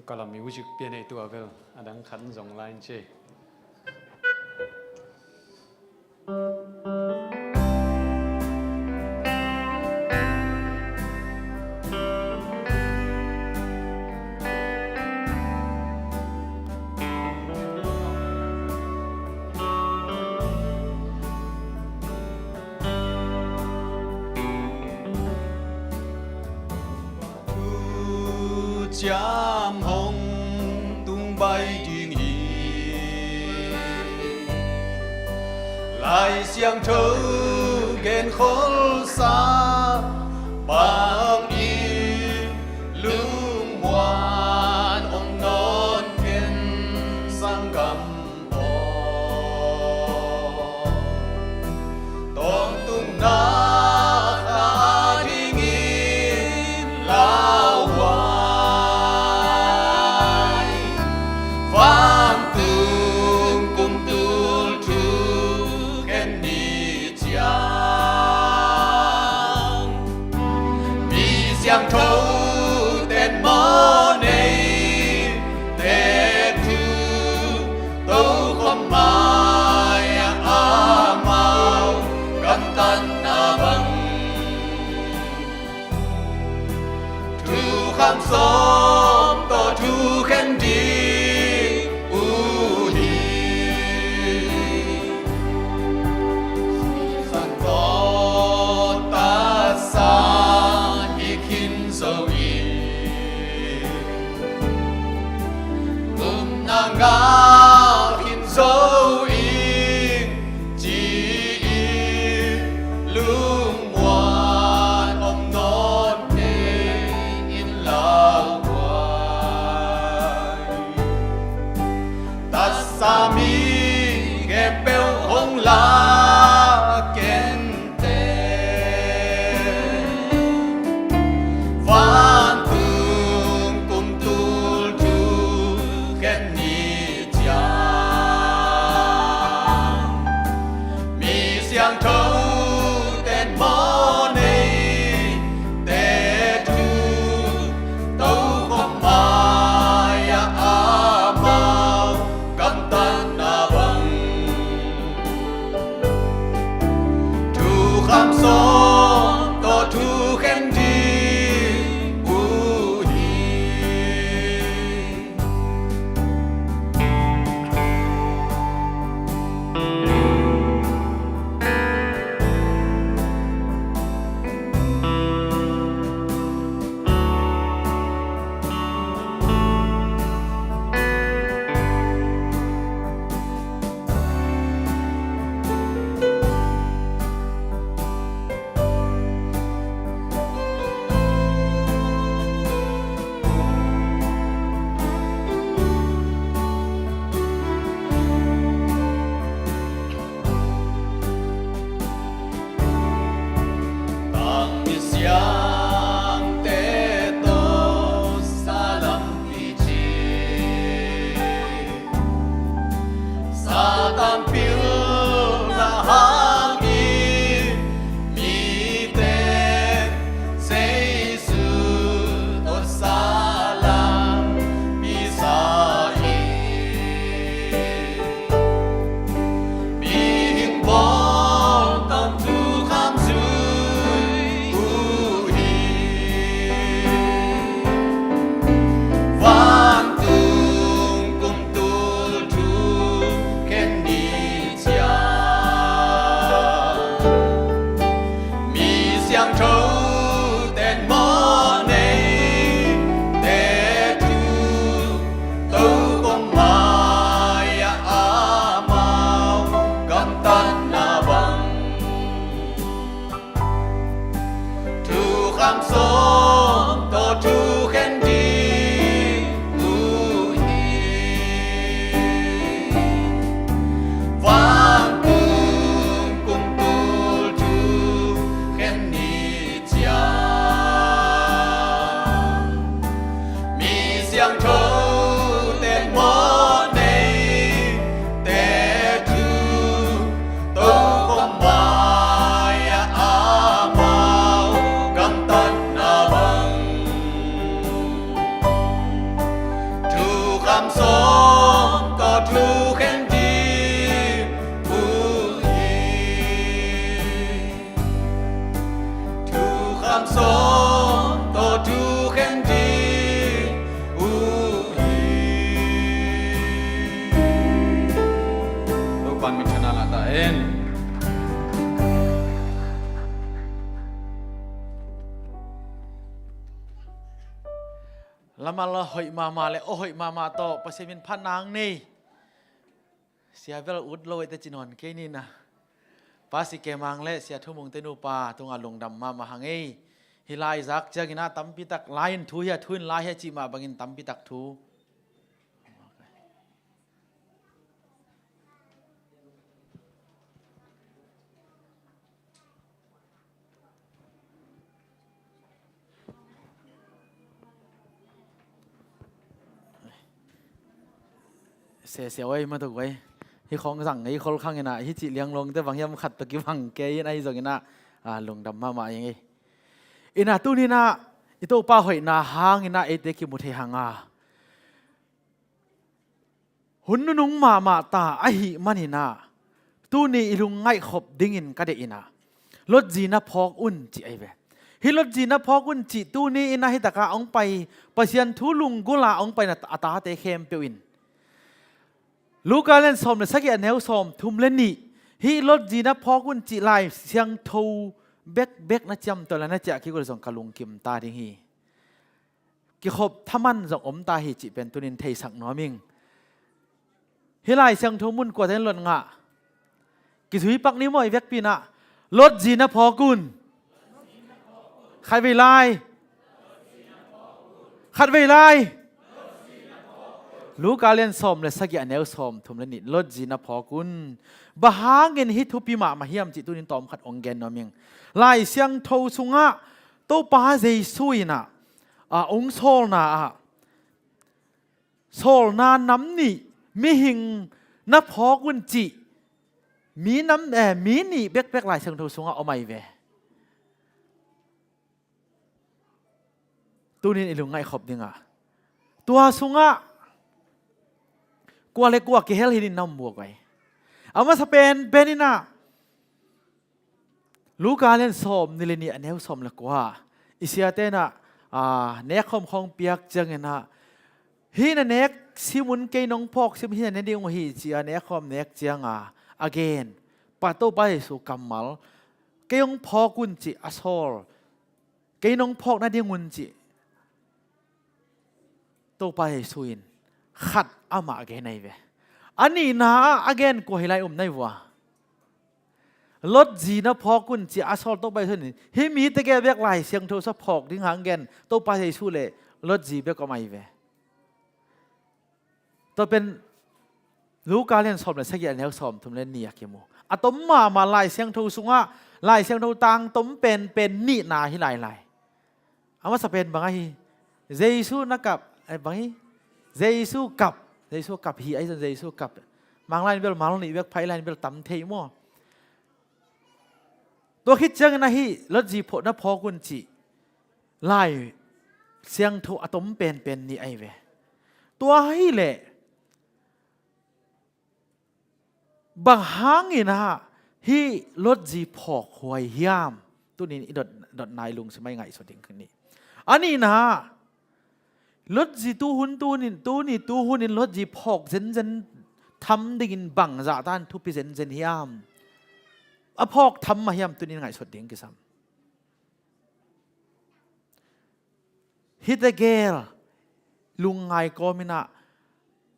Ka la music pian ei tua vel a dang khat zong lai in ci. Ciam hong tung bai ding hi. Lai Siangtho gen kholsa bangin lungmuan om nawn ken sanggam aw. Tawntung na kha dingin lauhuai, vantung kum tul thuk en ni ciang, mi Thukham sawm tawh thukhen ding uh hi. Thukham sawm tawh thukhen ding uh hi. Topa'n minthanna la ta hen. Lamal hoih mahmah le aw hoih mahmah tawh Pasian min phat nang ni. Sia bel ut lo ei te ci nawn kei ni na. Pa Si Kemang le Sia Thu Mung te nupa tungah lungdam mahmah hang ei. Hih lai zak ciangin ah tampi tak lai in thu hi a, thu in lai hi a cih mah bangin tampi tak thu. Sia, sia oi, ma tuk oi. Hih khawng zang ngei khol khang in ah, hih cih lianglawng te bang hiam khat tawh kibang kei in ahi zongin ah, a, lungdam mahmah ing ei. In ah tuni in ah i Topa hoihna hangin ah eite kimu thei hang a, hun nunung mahmah ta ahih manin ah tuni i lungngaih khop dingin ka deih in ah, lotzi na phawk un cih ahi ve. Hih lotzi na phawk un cih tuni in ah hih takah hong pai, Pasian thu lunggulh a hong paina a tate khempeuh in, Luka lian sawm le sagih a neu sawm thum le nih, hih lotzi na phawk un cih Lai Siangtho bekbek na ciamteh le na ciah kik uh leh zong ka lungkim ta ding hi. Kikhop thaman zong om ta hi cih pen tunin theisak nuam ing. Hih Lai Siangtho mun kuate in lot ngah? Kizui pak ni maw, i vekpi in ah. Lotzi na phawk un. Khatvei lai. Khatvei lai. Luka lian sawm le sagih a neu sawm thum le nih, lotzi na phawk un. Bang hangin hih thupi mahmah hiam cih tunin tawmkhat hong gen nuam ing. Lai Siangtho sungah Topa Jesu in ah, a, hong sawlna ah, sawlna nam nih mihing na phawk un cih mi nam, eh, mi nih bekbek Lai Siangtho sungah om ahi ve. Tunin i lungngaih khop ding a, tua sungah kua le kua kihel hi in na om buak ai. A masa pen pen in ah Luka lian sawm nih le nih a neu sawm le kua, i siate in ah, a, nekkhawm khawng piak ciangin ah, hih na nek sim un, kei nong phawk sim, hih na ne ding uh hi ci a nekkhawm nek ciang a, a gen, Pa, Topa Jesu kammal, kei hong phawk un cih a sawl, kei nong phawk nading un cih Topa Jesu in khat amah a gen ahi ve. A nihna ah a gen kua hi lai um na hi vua. Lotzi na phawk un cih a sawl Topa Jesu in hih mi tegel bek Lai Siangtho sung phawk ding hang gen Topa Jesu le lotzi bek om ahi ve. Tua pen Luka lian sawm le sagih a neu sawm thum le nih a kimu. A tom mahmah Lai Siangtho sungah, Lai Siangtho tang tom penpen nihna hi lailai. A masa pen bang ahi? Jesu na kap, eh, bang hi? Jesu kap. Jesu kap hi, ahi zong Jesu kap. Mang lai in bel mal nih bek, pha lai in bel tam thei maw. Tua khit ciangin ahi, lotzi phawk na phawk un cih Lai Siangtho a tom penpen nih ahi ve. Tua hi leh, bang hangin ah hih lotzi phawk huai hiam? Tunin i dot, dotna i lungsim ah i ngaihsut ding ni. A nihna, lotzi tuhun tunin, tuni tuhunin lotzi phawk zenzen tham dingin bangzah tan thupi zenzen hiam? A phawk tham mah hiam, tunin ngaihsut ding kisam. Hihte gel lungngai kawmin ah,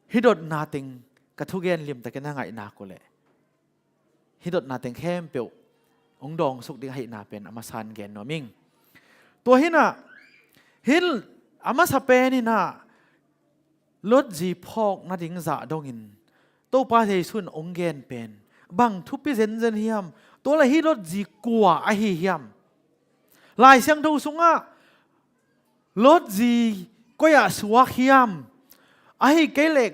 hih dotna teng ka thugen limtakin a ngaihna uh leh, hih dotna teng khempeuh hong dawngsuk ding ahihna pen a masa in gen nuam ing. Tua hi in ah, hih a masa pen in ah, lotzi phawk nading zah dongin Topa Jesu in hong gen pen bang thupi zenzen hiam? Tua leh hih lotzi kua ahi hiam? Lai Siangtho sungah lotzi koi-ah suak hiam? Ahi kei leh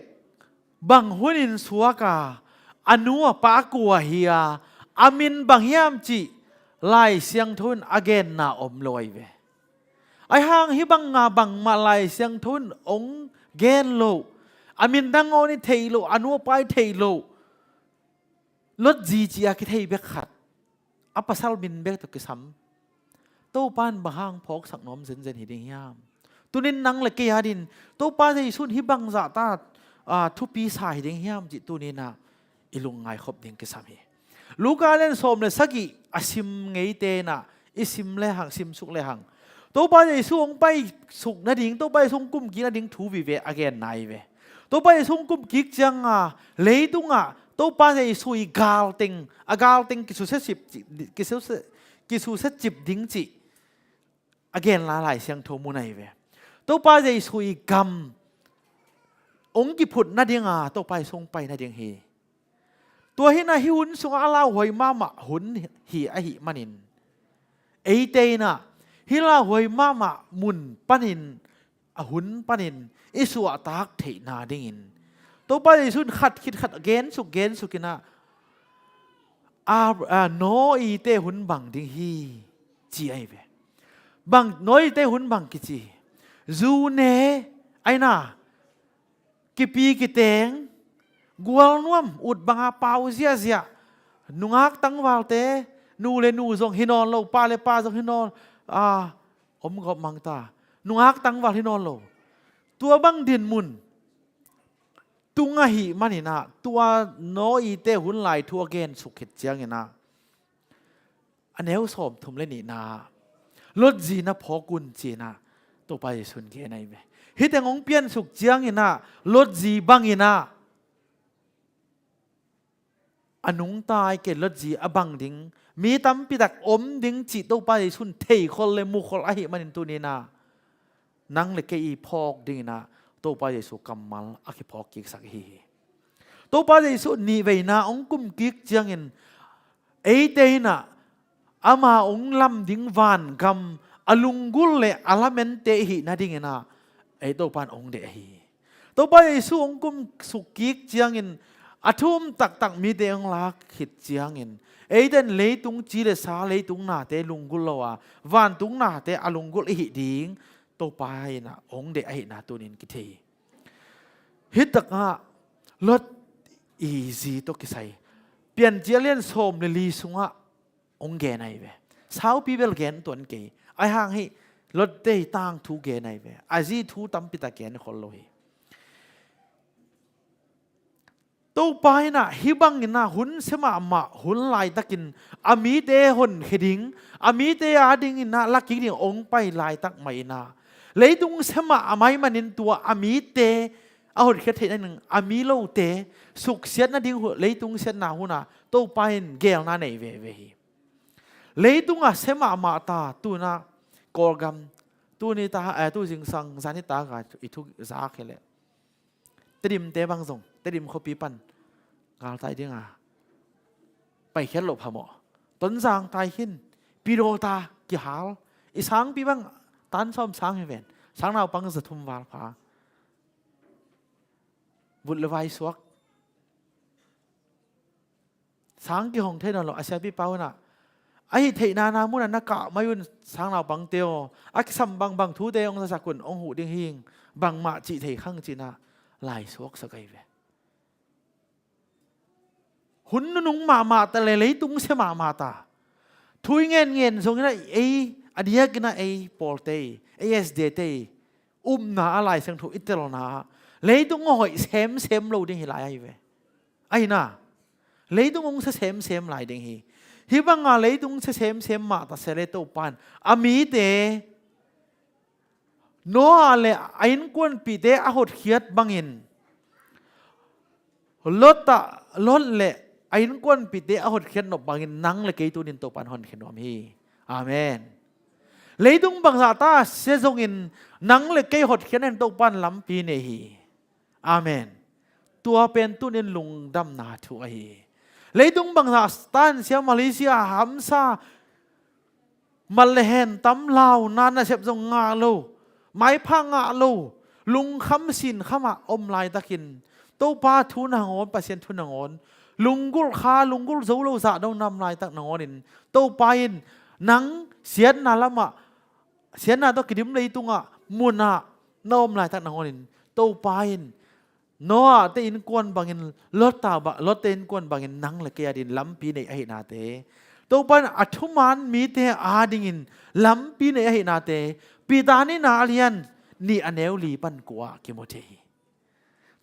bang hunin suak a, a nu a pa kua hi a, a min bang hiam cih Lai Siangtho in a genna om lo ahi ve. Ahi hang hih banga bangmah Lai Siangtho in hong gen lo. A min nangawn i theih loh, a nu a pa i theih loh, Lot zi ci-a kithei bek khat, a pasal min bek tawh kisam. Topa in bang hang phawksak nuam zenzen hi ding hiam? Tunin nang le kei adingin Topa Jesu in hih bangzah ta, aa, thupi sa hi ding hiam cih tuninah i lungngai khop ding kisam hi. Luka lian sawm le sagih a sim ngeite inah i sim lehang, simsuk lehang, Topa Jesu hong paisuk nading, Topa Jesu hong kumkik nading thu vive a genna hi ve. Topa Jesu hong kumkik cianga leitungah Topa Jesu i galteng, a galteng kisusia cip, kisusia, kisusia cip ding cih a genna Lai Siangtho mun ahi ve. Topa Jesu i gam hong kiphut nadinga Topa Jesu hong pai nading hi. Tua hinah hih hun sungah a lauhuai mahmah hun hi ahih manin, eite inah hih lauhuai mahmah mun panin, a hun panin i suahtak theihna dingin Topa Jesu in khat khit khat gensuk gensuk inah, a, a, Noah-te hun bang ding hi ci ahi ve. Bang, Noah-te hun bang kici hi. Zu ne, aina, kipi kiteng, gualnuam, ut banga pau ziahziah, nungak tangvalte, nu le nu zong hi nawn lo, pa le pa zong hi nawn, a, om gawp mang ta. Nungak tangval hi nawn lo. Tua bang dinmun tung ahih maninah, tua Noah-te hun lai thu a gensuk khit cianginah, a neu sawmthum le nihna, Lot zi na phawk un cinah Topa Jesu in gen ahi ve. Hih teng hong piansuk cianginah Lot zi banginah a nungta ahih kei leh Lot zi a bang ding mi tampitak om ding cih Topa Jesu in theikhol le mukhol ahih manin tuninah nang le kei i phawk dinginah Topa Jesu kammal a kiphawk kiksak ahi hi. Topa Jesu nihveina hong kumkik ciangin eite inah ama hong lam ding vangam a lunggulh le a lamente ihih nadinginah ei Topa in hong deih ahi hi. Topa Jesu hong kumsuk kik ciangin a thu um taktak mite hong lak khit ciangin eite in leitung ci le sa, leitung nate lunggulh lo a, vantung nate a lunggulh ihih ding Topa inah hong deih ahihna tunin kithei hi. Hih takah Lot i zi tawh kisai Piancil a lian sawm le li sungah hong gen ahi ve. Saupi bel gen tuan kei. Ahi hang hih Lot-te i tangthu gen ahi ve. A zi thu tampitak gen khol lo hi. Topa inah hih banginah hun sia mahmah hun laitakin a mite honkhia ding, a mite adinginah lakik ding hong pai laitak mah inah leitung sia mahmah ahih manin tua a mite a hotkhiat theih nading a mi lote suksiat nading hu-, leitung siatna hunah Topa in gelna nei veve hi. Leitung a sia mahmah ta, tunah Kawlgam, tuni ta, eh, tu zingsang zani taka i thu zak hi leh Tedimte bang zong, Tedim khuapi pan galtai dinga paikhiat loh phamawh. Tonzang tai khin, Pidawta kihal, i sangpi bang tan sawm sang hi ven, sang naupang za thum val pha. Vut le vai suak. Sang kihong thei nawn lo, a siapi pa unah, a hih theihna na munah na kah mai un sang naupangte aw, a kisam bangbang thute hong zasak un, hong huh ding hing, bangmah cih thei khang cinah lai suaksak ahi ve. Hun nunung mahmah ta le leitung sia mahmah ta. Thu i ngenngen zonginah ei, a diakinah ei pawlte, ei S D te, upna a Lai Siangtho i telna ah leitung a hoih semsem lo ding hi lai ahi ve. Ahi na, leitung hong sia semsem lai ding hi. Hih banga leitung sia semsem mah ta sia le Topa in a mite, Noah le a innkuanpihte a hotkhiat bangin Lot a, Lot le a innkuanpihte a hotkhiat nop bangin nang le kei tunin Topa in honkhia nuam hi. Amen. Leitung bangzah ta sia zongin nang le kei hotkhiatna in Topa in lampi nei hi. Amen. Tua pen tunin lungdamna thu ahi hi. Leitung bangzah ta in sia, Malaysia, hamsa, mat le hen tam, launa nasep zong ngah lo, maipha ngah lo, lungkham sinkhamah om laitakin Topa thu nangawn, Pasian thu nangawn lunggulh kha, lunggulh zo lo zahdo nam laitak nangawnin Topa in nang siatna lamah, siatna tawh kidim leitungah munah na om laitak nangawnin Topa in Noah te innkuan bangin, Lot ta ba, Lot te innkuan bangin nang le kei adingin lampi nei ahihnate, Topa in a thuman mite adingin lampi nei ahihnate Peter nihna a lian nih a neu li pan kua ah kimu thei hi.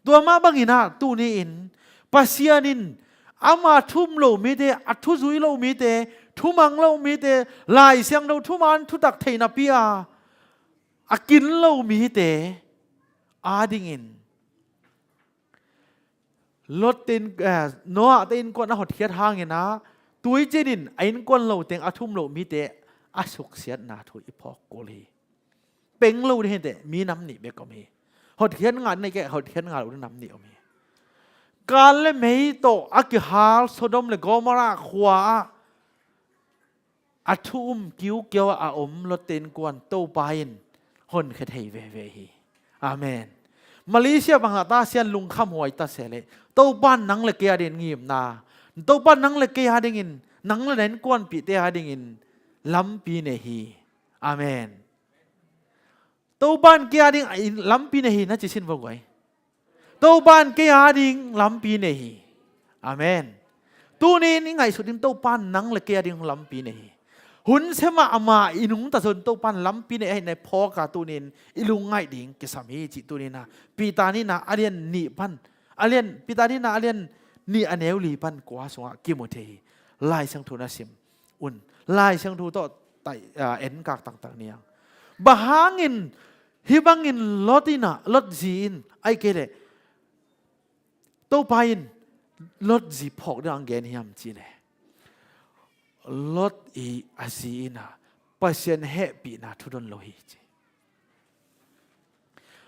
Tua mah bangin ah tuni-in Pasian in ama thu um lo mite, a thu zui lo mite, thu mang lo mite, Lai Siangtho thuman thutak thei napi-a a kin lo mite adingin Lot te in, eh, Noah te innkuan a hotkhiat hangin ah tuiciin in a innkuan lo teng a thu um lo mite a suksiatna thu i phawk kul hi. Peng lo ding hi teh, mi nam nih bek om hi. Hotkhiat ngah ding, hotkhiat ngah lo ding nam nih om hi. Kal le mei tawh a kihal Sodom le Gomorrah khua ah a thu um kiukiau a om Lot te innkuan Topa in honkhia thei veve hi. Amen. Malaysia bangah ta Sian lungkham huai ta se leh Topa in nang le kei adingin ngimna, Topa in nang le kei adingin, nang le na innkuanpihte adingin lampi nei hi. Amen. Topa in kei ading lampi nei hi na ci sin vo guai. Topa in kei ading lampi nei hi. Amen. Tuni-in i ngaihsut ding Topa in nang le kei ading lampi nei hi. Hun sia mahmah i nungta zong Topa in lampi nei ahihna i phawk a tuni-in i lungngaih ding kisam hi cih tuni-in ah Peter nihna a lian nih pan, a lian, Peter nihna a lian nih a neu li pan kua sungah kimu thei hi. Lai Siangtho na sim un. Lai Siangtho tawh tai, ah, en kak taktak ni ang. Bang hangin hih bangin Lot in ah, Lot zi in, ahih kei leh Topa in Lot zi phawk ding a gen hiam cih leh Lot i a zi in ah Pasian hehpihna thu don lo hi ci.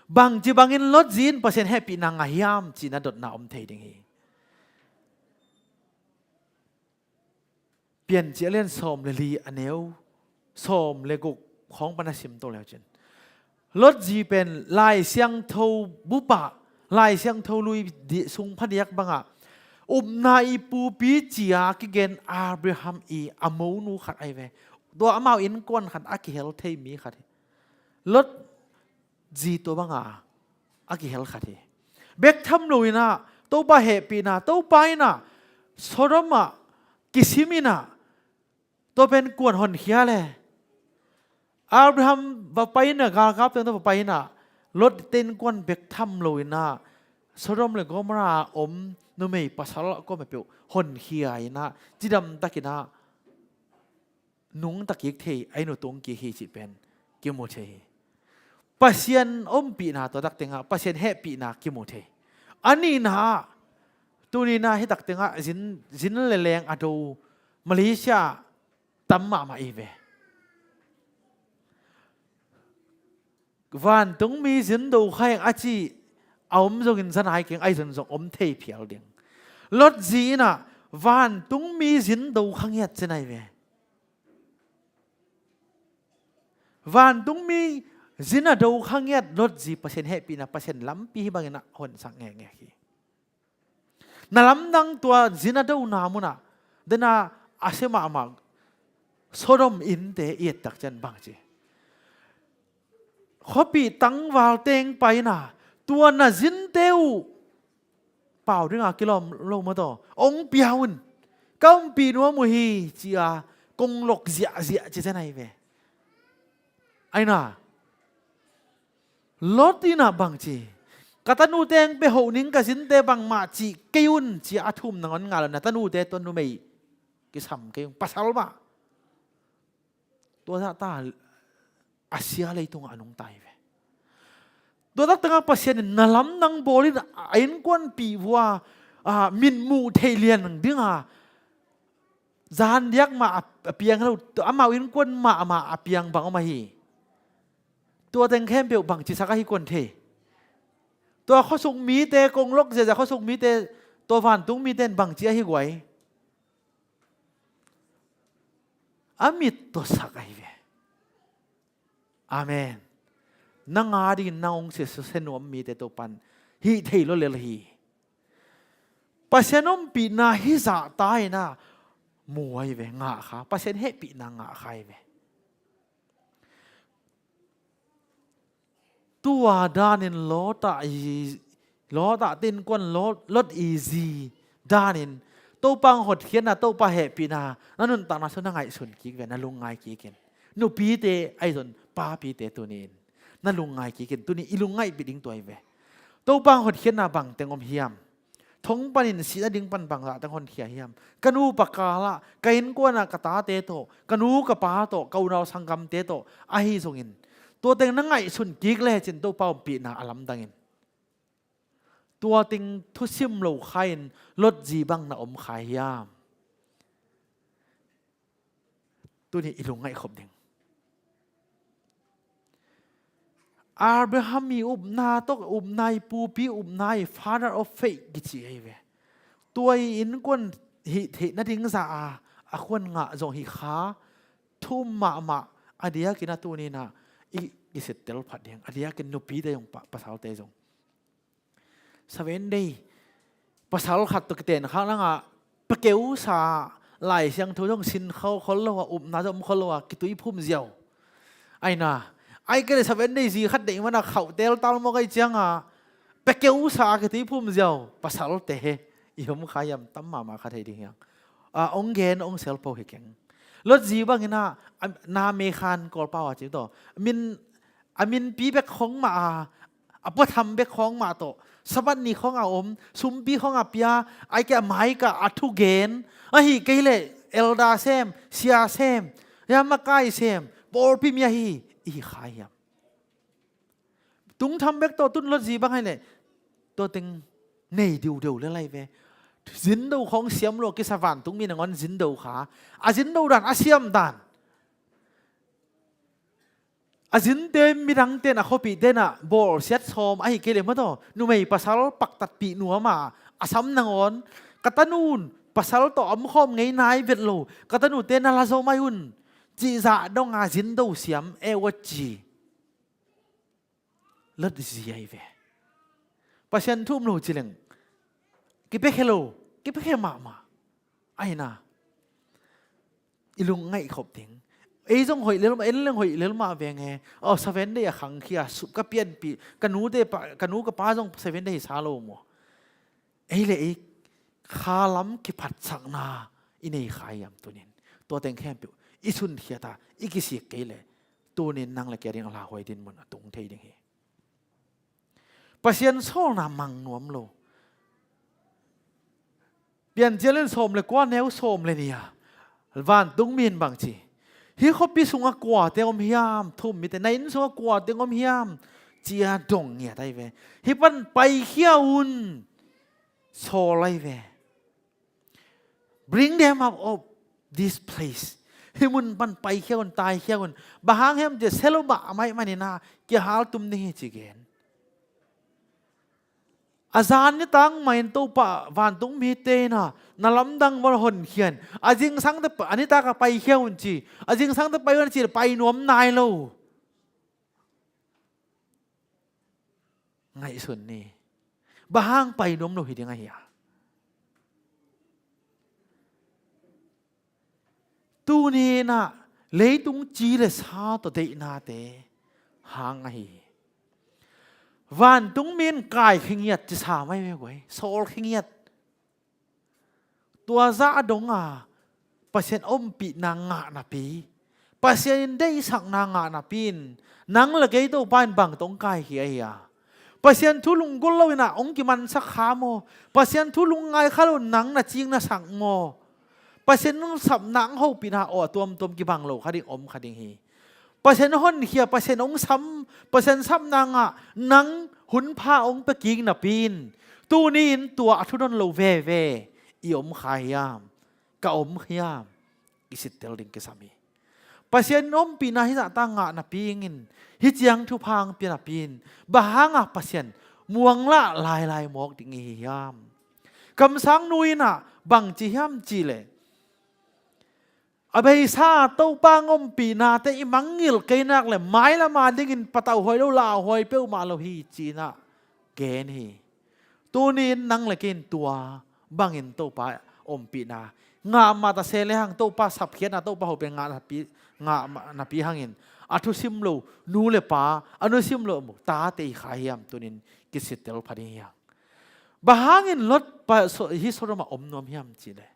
Bangci bangin Lot zi in Pasian hehpihna ngah hiam cih na dotna om thei ding hi. Piancil a lian sawm le li a neu sawm le guk khawng pan a sim to leu cin. Lot zi pen Lai Siangtho bup ah, Lai Siangtho lui di-, sung phadiak bangah upna i pupi ci-a kigen Abraham i a monu khat ahi ve. Tua amau innkuan khat a kihel thei mi khat hi. Lot zi tua banga a kihel khat hi. Bek tham lo in ah Topa hehpihna, Topa in ah Sodom ah kisim in ah tua pen kua'n honkhia le? Abraham va pai in ah, galkapte tawh va pai in ah Lot te innkuan bek tham lo in ah Sodom le Gomorrah a om numei pasal a kuamah peuh honkhia in ah cidam takin ah nungta kik thei, a inn uh tung kik hi cih pen kimu thei hi. Pasian ompihna tua tak tengah Pasian hehpihna kimu thei. A nihna ah, tuni in ah hih tak tengah zin, zin le leng a do Malaysia tam mahmah i ve. Vantungmi zin do kha ing a ci a om zongin za nai keng, ahi zong zong om thei phial ding. Lot zi in ah vantungmi zin do kha ngiat ci nai ve. Vantungmi zin a do kha ngiat Lot zi Pasian hehpihna, Pasian lampi hih bangin ah honsak ngekngek hi. Na lamdang tua zin a dona munah dena a sia mahmah Sodom innte i et tak ciang bangci, khuapih tangval teng pai in ah tua na zinte uh pau dinga kilawm lo maw taw, ong pia un, ka ompih nuam uh hi ci-a kong lok ziahziah ci zen ahi ve. Aina Lot in ah bangci, ka tanu teng pia hoh ning, ka zinte bangmah cih kei un ci-a a thum nangawn ngah lo, na tanute tua numei kisam kei un, pasal mah. Tua zahta a sia leitungah a nungta hi ve. Tua tak tengah Pasian in na lamdang bawl in a innkuanpih vua, a, mitmuh theih lian dinga zan diak mah a, a piang lo, amau innkuan mahmah a piang bang om ahi. Tua teng khempeuh bangci sak ahi kuan thei. Tua khuasung mite, kong lok ziahziah khuasung mite, tua vantung mite in bangci ahi guai. A mit tua sak ahi ve. Amen. Nang a dingin nang ong sia, sia nuam mite Topan hih thei lo lel hi. Pasian ompihna hih zahta in ah mu ahi ve, ngah kha. Pasian hehpihna ngah kha ahi ve. Tua danin Lot ah i, Lot ah te innkuan Lot, Lot i zi danin Topa hotkhiatna, Topa hehpihna na nuntakna sung na ngaihsun kik ve, na lungngai kikin. Nupite ahi zong papite tuni-in na lungngai kikin, tuni i lungngaihpih ding tua hi ve. Topa hotkhiatna bangteng om hiam? Thong panin sihna ding pan bangzah teng honkhia hiam? Ka nupa kalah, ka innkuanah ka tate tawh, ka nu ka pa tawh, ka unau sanggamte tawh ahi zongin, tua teng na ngaihsun kik lecin Topa ompihna a lamdangin. Tua teng thusim lo kha-in Lot zi bang na om kha hiam? Tuni i lungngaih khop ding. Abraham i upna tawh, upna i pupi, upna i father of faith kici ahi ve. Tua i innkuan hih theihna ding zah a, a khuan ngah zong hi kha, thum mahmah, a diakin a tuni-in ah i, i sittel phat ding, a diakin nupite zong pa, pasalte zong. Seven Day pasal khat tawh kiten khak nangah pekeusa, Lai Siangtho zong sin khol lo a, upna zong om khol lo a, kituiphum ziau. Aina, ai kei le Seven Day zi khat deih mana khauh teltal mawk ai cianga pekeusa kituiphum ziau pasalte i om kha hiam? Tam mahmah kha thei ding hiang. A, ong gen ong selpo hi keng. Lot zi bangin ah, a, na me khan Kawlpau a ci tawh, min a minpi bek khong mah a, a puatham bek khong mah tawh, Sabbath ni khong a om, sumpi khong a pia, ai kei a maika a thugen, ahi kei leh elder sem, sia sem, ya makai sem, pawlpi mi ahi, i hi kha hiam? Tungtham bek tawh tun Lot zi bang ahi leh, tua teng nei diudeu le lai ve. Zindo khong siam lo kisa, vantungmi nangawn zindo kha, a zindo dan, a siam dan. A zinte midangte in, a khuapihte in ah bawlsiat sawm, ahi kei leh mataw, numei pasal paktatpih nuam a, a sam nangawn, ka tanu in pasal tawh a omkhawm ngei nai vet lo, ka tanute na la zaw mai un, cih zah dong a zindo siam e uh a ci. Lot zi ahi ve. Pasian thu um lo ci leng kipia khe lo, kipia khe mahmah. Aina, i lungngaih khop ding. Ei zong hoih lel mah, en leng hoih lel mah veng e. Aw, Seven Day a khangkhia, sup ka pianpih, ka nute pa, ka nu ka pa zong Seven Day sa lo maw? Ei le ei khalam kiphatsakna i nei kha hiam tunin? Tua teng khempeuh i sunkhiat a, i kisik kei leh tunin nang le kei a ding a lauhuai dinmun a tung thei ding hi. Pasian sawlna mang nuam lo. Piancil in sawm le kua, neu sawm le nih a, vantungmi in bang ci, hih khuapi sungah kua teng om hiam? Thum mite, na inn sungah kua teng om hiam? Ci-a dong ngiat ahi ve. Hih pan paikhia un, sawl ahi ve. Bring them out of this place. Hih mun pan paikhia un, taikhia un. Bang hang hiam cih leh sia lo mahmah ahih manin ah kihal tum ding hi ci gen. A zan nitak mah in Topa, vantungmite in ah na lamdang bang honkhia in, a zingsang teh pa, a nitak ah paikhia un ci, a zingsang teh pai un ci leh pai nuam nai lo. Ngaihsun ni. Bang hang pai nuam lo hi ding ahi a? Tuni in ah leitung ci le sa tawh deihnate hang ahi hi. Vantungmi in kaikhia ngiat ci sa mai ve guai, sawl khia ngiat. Tua zah dong a Pasian ompihna ngah napi, Pasian in deihsakna ngah napi in, nang le kei Topa in bang tawh hong kaikhia ahi a? Pasian thu lunggulh lo in ah hong kimansak kha maw? Pasian thu lungngai kha lo in nang na cing na sak maw? Pasian in hong sapna, hong hopihna aw a tuamtuam kibang lo kha ding, om kha ding hi. Pasian honkhia, Pasian hong sam, Pasian sapna ngah, nang hunpha hong pia kik napi in, tuni in tua a thudon lo veve i om kha hiam? Ka om hiam? I sittel ding kisam hi. Pasian ompihna hih zahta ngah napi in, hih ciang thupha hong pia napi in, bang hang a Pasian muanglah lailai mawk ding i hi hiam? Kamsang nu in ah bang ci hiam cih leh, a beisa Topa hong ompihnate i mangngilh kei nak leh mailam a dingin patauhuai lo, lauhuai peuhmah lo hi ci-in ah gen hi. Tuni in nang le kei in tua bangin Topa ompihna ngah mah ta se lehang, Topa sapkhiatna, Topa hopih ngah napi, ngah mah napi hangin a thusim lo nu le pa, a nusim lo tate i hi kha hiam? Tuni in kisittel pha ding hi hang. Bang hangin Lot pa, so, hi Sodom ah om nuam hiam cih leh,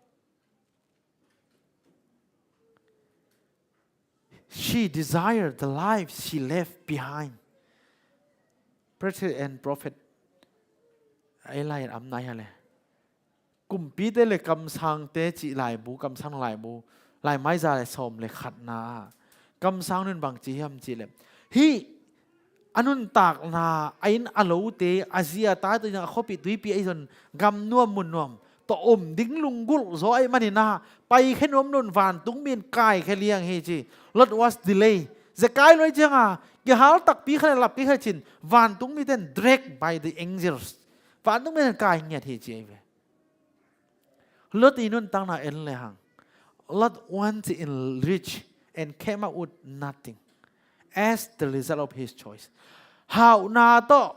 she desired the life she left behind. Preacher and prophet, ei lai in am nai ha le. Kumpite le kamsangte cih laibu, kamsang laibu, laimai za le sawm le khatna ah kamsang nun bang ci hiam cih leh, hih a nuntakna, a inn a lote, a zi a ta, tua a khuapih tuipi ahi zong gam nuam mun nuam tawh om ding lunggulh zaw ahih manin ah, paikhia nuam lo in vantung mi in kaikhia liang hi ci. Lot was delay. Zekai lo ahih ciang a, kihal takpi kha le lap kei kha cin, vantung mite in dragged by the angels. Vantung mite in kai ngiat hi ci ahi ve. Lot i nuntakna en le hang, Lot went in rich and came out with nothing as the result of his choice. Hauhna tawh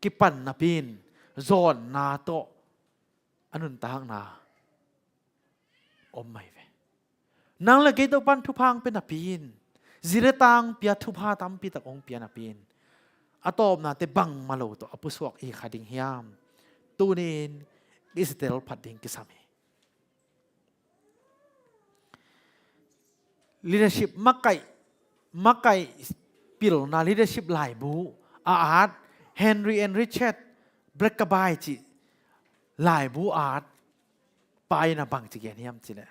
kipan napi in, zawnna tawh a nuntakna om mah hi ve. Nang le kei Topa'n thupha hong pia napi in, zi le ta hong pia, thupha tampi tak hong pia napi in, a tawpnate bangmah lo tawh a pusuak i hi kha ding hiam? Tuni-in i kitel phat ding kisam hi. Leadership makaih, makaih pilna, leadership laibu a at Henry and Richard Blackaby cih laibu at pa in ah bang ci gen hiam cih leh,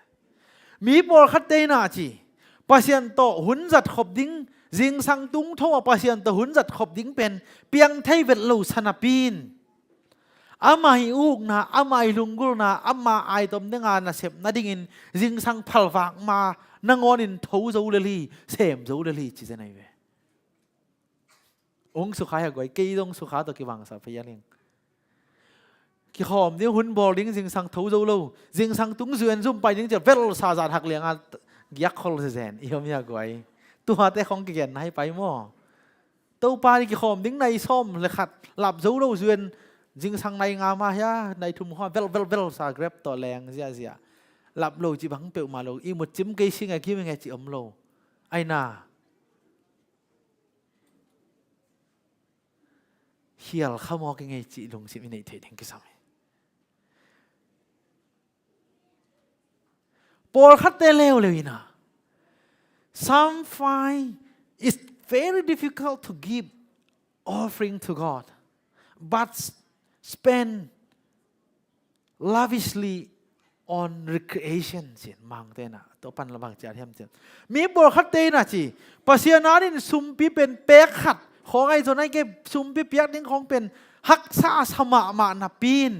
mi pawlkhatte in ah ci, Pasian tawh hun zat khop ding, zingsang tung tho a Pasian tawh hun zat khop ding pen piang thei vet lo sa napi in, ama i ukna, ama i lunggulhna, ama aitom ding a nasep nadingin zingsang phalvak ma nangawn in tho zo lel hi, sem zo lel hi ci zen ahi ve. Hong sukha hi a guai, kei zong sukha tawh kibang sa phei a ling. Kikhawm ding, hun bawl ding, zingsang tho zo lo, zingsang tung zui-en zum pai ding ci a vel sa zan hak liang a giak khol zezen i om hi a guai. Tuate khong kigen nai pai maw? Topa ding kikhawm ding nai sawm le khat lap zo lo zui-en, zingsang nai nga ma hia, nai thum khua vel vel vel sa Grab tawh leng ziahziah. Lap lo ci bang peuhmah lo, ihmut cim kei sing a kim i nge ci om lo. Aina, hial kha mawk i ngei cih lungsim i neih theih ding kisam hi. Pawlkhatte leuleu in ah, some find it's very difficult to give offering to God, but s-, spend lavishly on recreation, ci-in Mangte in ah, tua pan la bang ci a hiam cih leh, mi pawlkhatte in ah ci, Pasian adingin sumpi pen pek khat khawng ahi zong, ahih kei leh sumpi piak ding khawng pen haksa sa mahmah napi in,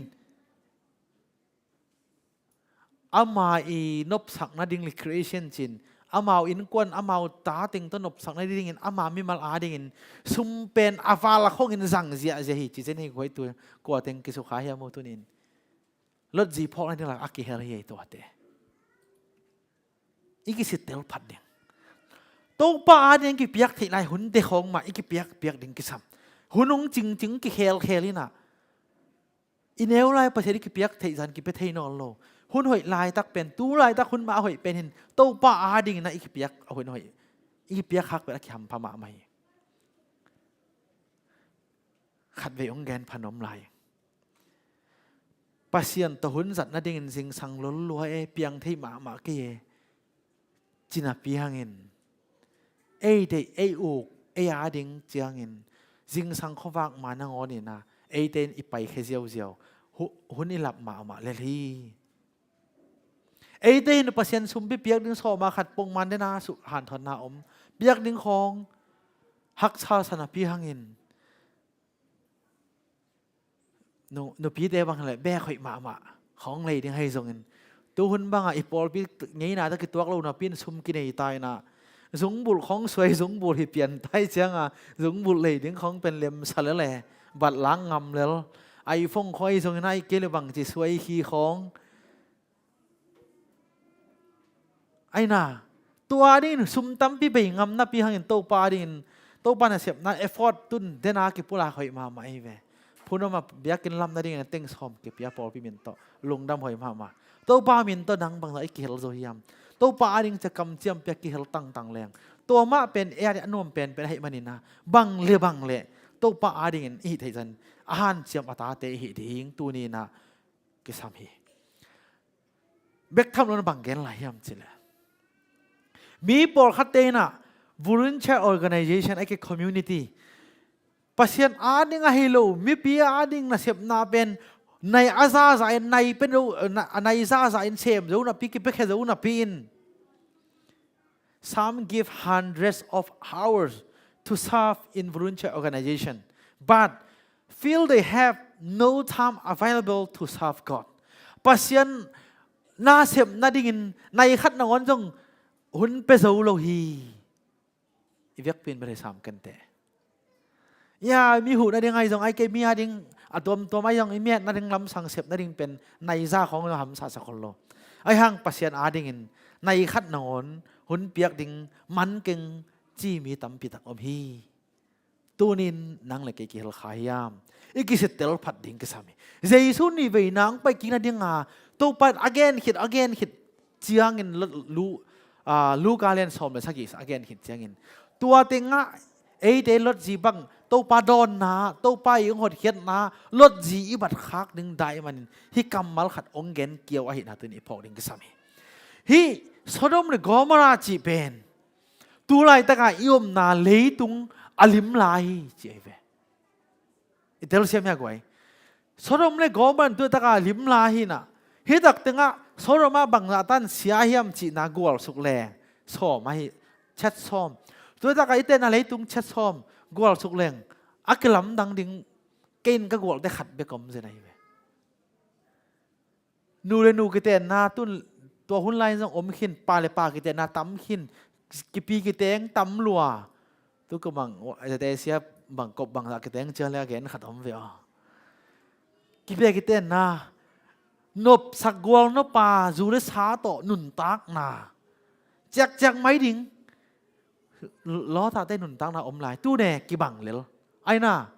ama i nopsak nading recreation ci-in, amau innkuan, amau ta teng tawh nopsak nadingin, ama mimal adingin sum pen a val a khongin zang ziahziah hi ci zen hi. Guai, tu kua teng kisukha hiam maw tuni-in? Lot zi phawk nading lak a kihel hi ei tuate. I kisitel phat ding. Topa ading kipiak theih lai hunte khawng mah i kipiak piak ding kisam. Hun hong cingcing kikhelkhel in ah, i neu lai Pasian i kipiak theih zan kipia thei nawn lo. Hun hoih laitak pen, tu laitak hun mah a hoih pen hi-in, Topa adingin ah i kipiak a hun hoih, i kipiak khak pen a kihampha mahmah hi. Khatvei hong gen pha nuam lai. Pasian tawh hun zat nadingin zingsang lol lua e, piang thei mahmah kei e, ci napi hangin, ei deih, ei uk, ei ading ciangin zingsang khuavak ma nangawn in ah, eite in i paikhia ziauziau, hu-, hun i lap mahmah lel hi. Eite in Pasian sumpi piak ding sawm a khat pongman den a su-, hanthawnna om, piak ding khawng haksa sa napi hangin, nu-, nupite bang le bek hoih mahmah khawng lei ding ahi zongin, tu hun bangah i pawlpi ngeina tawh kituak lo napi in sum kinei ta in ah, zungbulh khawng suai, zungbulh hi pian ta ahih ciang a, zungbulh lei ding khawng pen lemsa lel e, bat lak ngam lel, iPhone khawng ahi zongin, ahih kei leh bangci suai hi khawng. Aina, tua dingin sum tampi bei ngam napi hangin Topa dingin, Topa nasepna effort tun den a kipulak hoih mahmah hi ve. Phunom a biakinn lam nadingin a teng sawm kipia pawlpi min tawh lungdam hoih mahmah. Topa min tawh nang bangzah i kihel zo hiam? Topa ading ciah kamciam pia kihel tangtang leng, tua mah pen ei ading a nuam penpen ahih manin ah, bang le bang le Topa adingin i hih theih ciang a hanciam a tate i hih ding tuni-in ah kisam hi. Bek tham lo-in bang gen lai hiam cih leh, mi pawlkhatte in ah volunteer organization, ahih kei leh community, Pasian ading ahi lo mipi ading nasepna pen nai a zaza in, nai pen lo, na, nai zaza in sem zo napi, kipiakhia zo napi in, some give hundreds of hours to serve in volunteer organization, but feel they have no time available to serve God. Pasian nasep nadingin nai khat nangawn zong hun pia zo lo hi. I vekpi-in bel hi sam kei inteh. Ya, mi huh nading ahi zong, ahih kei leh mi ading a tuamtuam ahi zong, i mi et nading lamsang sep nading pen nai za khawng lo hamsasa khol lo. Ahih hang Pasian adingin nai khat nangawn hun piak ding man keng ci mi tampi tak om hi. Tuni-in nang le kei kihel kha hiam? I kisittel phat ding kisam hi. Jesu nih veina hong pai kik nading a, Topa in a gen khit, a gen khit ciangin Lu-, Lu-, ah, Luka lian sawm le sagih a gen khit ciangin, tua tengah eite Lot zi bang Topa dawnna, Topa i hong hotkhiatna, Lot zi i bat khak ding dai manin hih kammal khat hong gen kiau ahihna tuni-in i phawk ding kisam hi. Hih Sodom le Gomorrah cih pen tu laitaka i omna leitung a lim lai hi ci ahi ve. I telsiam hia guai? Sodom le Gomorrah tu laitaka lim lai hi-in ah, hih tak tengah Sodom ah bangzah tan sia hiam cihna gual suk leng sawm ahi, chet sawm. Tu laitaka i tenna leitung chet sawm gual suk leng a kilamdang ding, kei in ka gualte khat bek om zen ahi ve. Nu le nu kitenna tun, tua hun lai zong om khin, pa le pa kitenna tam khin, kipi kiteng tam lua. Tu ka bang, zate sia bang kop bangzah kiteng ciang le a gen khat om ve aw. Kipi kitenna, nopsak gual nop a zu le sa tawh nuntakna, ciakciak mai ding. Lot tate nuntakna om lai, tu ne kibang lel. Aina,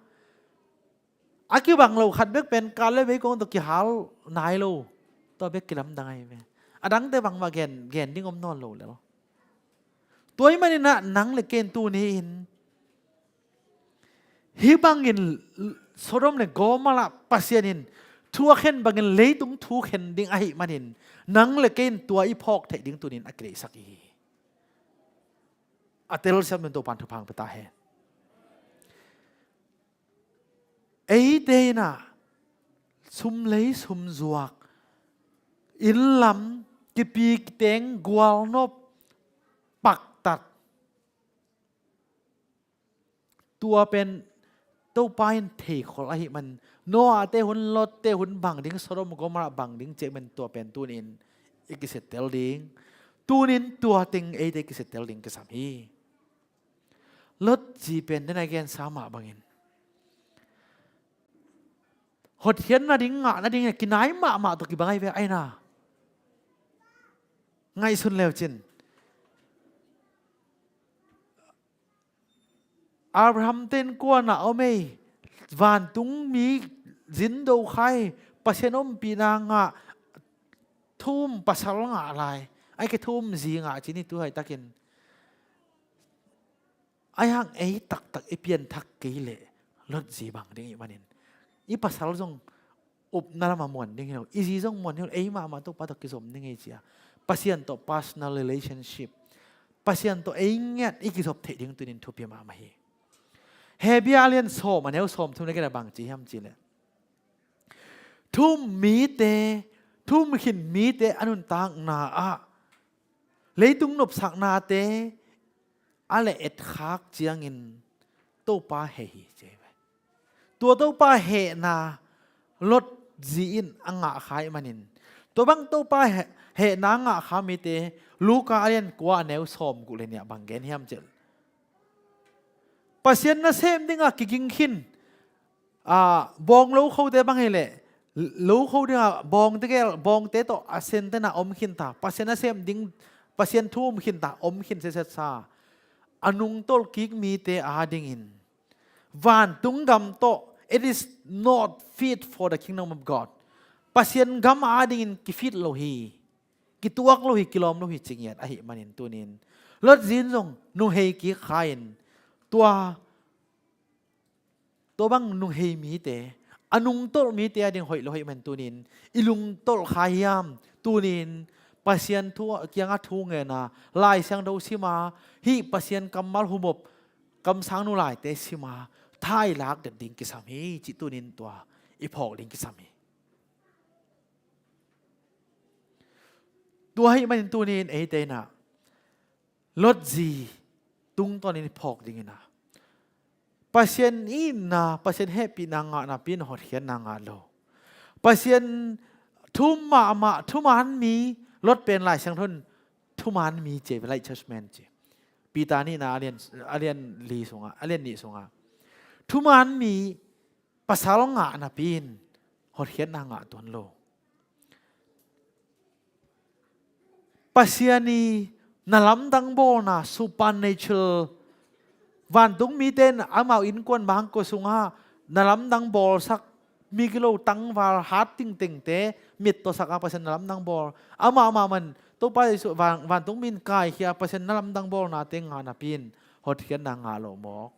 a kibang lo khat bek pen kal le meikuang tawh kihal nai lo. Tua bek kilamdang ahi ve. A dangte bangmah gen, gen ding om nawn lo lel. Tua ahih manin ah nang le kei in tuni-in hih bangin Sodom le Gomorrah Pasian in thu a khen bangin leitung thu khen ding ahih manin nang le kei in tua i phawk theih ding tuni-in a kideihsak hi. A telsiam dingin Topa'n thupha hong pia ta hen. Eite in ah sum lei sum zuak, inn lam, kipi kiteng, gualnop, paktat, tua pen Topa in theikhol ahih man, Noah te hun, Lot te hun bang ding, Sodom Gomorrah bang ding cih man tua pen tuni-in i kisettel ding. Tuni-in tua teng eite kisettel ding kisam hi. Lot zi pen den a gensa mah bangin hotkhiat nading, ngah nading a kinai mahmah tawh kibang ahi ve, aina. Ngaihsun leu cin. Abraham te innkuan ah om ei, vantung mi zindo khai, Pasian ompihna ngah, thu-um pasal ngah lai. Ahih kei leh thu-um zi ngah ci ni tu laitakin. Ahih hang ei taktak i pianthak kei leh Lot zi bang ding ahih manin i pasal zong upna lamah muan ding hi lo, i zi zong muan hi lo, ei mahmah Topa tawh kizom ding hi ci-a Pasian tawh personal relationship, Pasian tawh ei ngiat i kizop theih ding tuni-in thupi mahmah hi. Hebru lian sawm a neu sawmthum le giat ah bang ci hiam cih leh, thu-um mite, thu-um khin mite a nuntakna ah leitung nopsaknate a le etkhak ciangin Topa heh hi ci hi ve. Tua Topa hehna Lot zi in a ngah kha ahih manin, tua bang Topa heh, hehna a ngah kha mite Luka a lian kua a neu sawmguk le nih ah bang gen hiam cih leh, Pasian nasem dingah kiging khin, a, bawng lo khote bang hi leh, lo kho dingah bawngte gel, bawngte tawh a sentehna om khin ta, Pasian nasem ding, Pasian thu-um khin ta, om khin setsetsa a nungtolh kik mite adingin vantung gam tawh, it is not fit for the kingdom of God. Pasian gam adingin ki-fit lo hi, kituak lo hi, kilawm lo hi ci ngiat ahih manin tuni-in Lot zi in zong nuhei kik kha-in tua tua bang nunghei mite, a nungtolh mite a ding hoih lo hoih man tunin i lungtolh kha hiam? Tunin Pasian thu kiangah thu ngena, Lai Siangtho sima, hih Pasian kammal humop kamsangnu laite sima, thailak den ding kisam hi, cih tunin tua i phawk ding kisam hi. Tua hih manin tunin eite inah Lot zi tungtawnin i phawk dingin ah Pasian itna, Pasian hehpihna ngah napi in hotkhiatna ngah lo. Pasian thu mahmah, thuman mi, Lot pen Lai Siangtho in thuman mi ci, Light Church man ci. Peter nihna a lian, a lian li sungah, a lian nih sungah, thuman mi pasal ngah napi in hotkhiatna ngah tuan lo. Pasian i na lamdang bawlna, supernatural, vantung mite in amau innkuan bangkua sungah na lamdang bawlsak, mi gilo tangval hat tingtengte mittawsak a Pasian na lamdang bawl, amau amau man Topa Jesuh van, vantung mi in kaikhia Pasian na lamdang bawlnate ngah napi in hotkhiatna ngah lo mawk.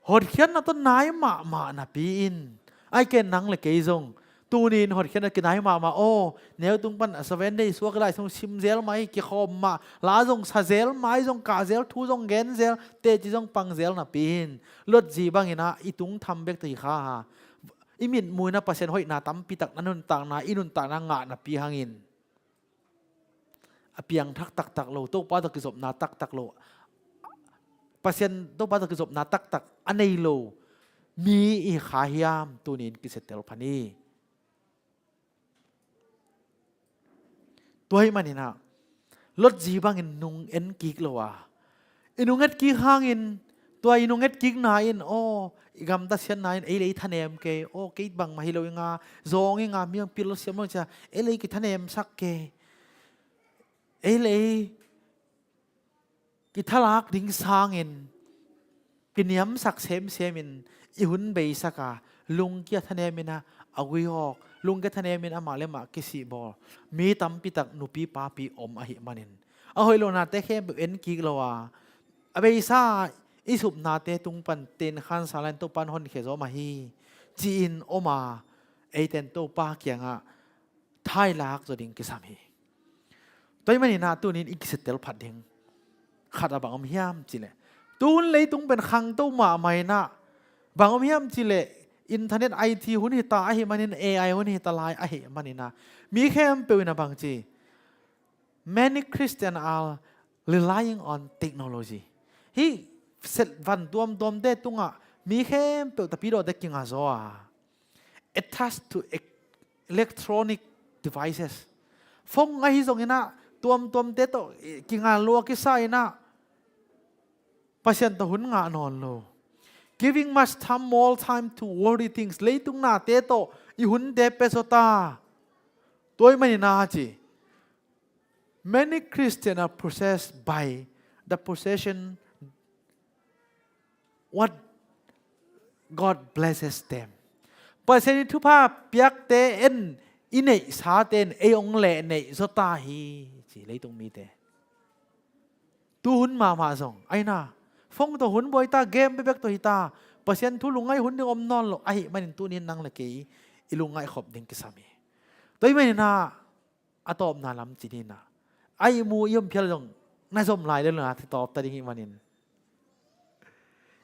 Hotkhiatna tawh nai mahmah napi in, ai ken nang le kei zong tunin hotkhiatna kinai mahmah. Aw, neutung pan a Seven Day suak lai sung sim zel mah hi, kikhawm mah, la zong sa zel mah, ai zong kah zel, thu zong gen zel, teci zong pang zel napi in, Lot zi bangin ah i tung tham bek tawh hi kha ha. I mitmuh in ah Pasian hoihna tampitak na nuntakna, i nuntakna ngah napi hangin a piangthak taktak lo, Topa tawh kizopna taktak lo, Pasian Topa tawh kizopna taktak a nei lo mi i kha hiam? Tunin kisetel phan hi. Tua hih manin ah Lot zi bangin nung en kik lo a, i nung et kik hangin, tua i nung et kikna in, aw, i gamta siatna in ei le ei thanem kei, aw, kei bangmah hi lo i nga, zawng i nga, mi ang pil lo siam lo cia, ei le ei kithanemsak kei, ei le ei kithalak ding sangin kiniamsak semsemin i hun beisak a, lungkia thanemin ah a guihawk, lungkia thanemin amah le mah kisihbawl mi tampitak nupi papi om ahih manin, a hoih lohnate khempeuh en kik lo a, a beisa i supnate tung pan ten khansa lai-in Topa in honkhia zaw mah hi, ci-in om a, eiten Topa kiangah thailak zaw ding kisam hi. Tua hih manin ah tunin i kisetel phat ding khat a bang om hiam cileh, tu hun leitung pen khangto mahmah in ah, bang om hiam cileh, internet I T hun hita ahih manin, A I hun hita lai ahih manin ah, mi khempeuh in ah bang ci, many Christian are relying on technology. Hih set van tuamtuamte tungah mi khempeuh tapidawte kinga zaw a, attached to e-, electronic devices. Phone ahi zongin ah tuamtuamte tawh kinga lua kisa in ah Pasian tawh hun ngah nawn lo. Giving much time, more time to worldly things. Leitung nate tawh i hunte pia zaw ta. Tua hih manin ah ci, many Christians are possessed by the possession what God blesses them. Pasian i thupha piakte in i neihsate in ei hong lehneih zaw ta hi, ci leitung mite. Tu hun mahmah zong aina, phone tawh hun buai ta, game bekbek tawh hi ta, Pasian thu lungngaih hun ding om nawn lo ahih manin tunin nang le kei i lungngaih khop ding kisam hi. Tua hih manin ah a tawpna lam ci ni in ah, a ihmu i om phial zong na zom lai le lo na, thi tawp ta ding hih manin,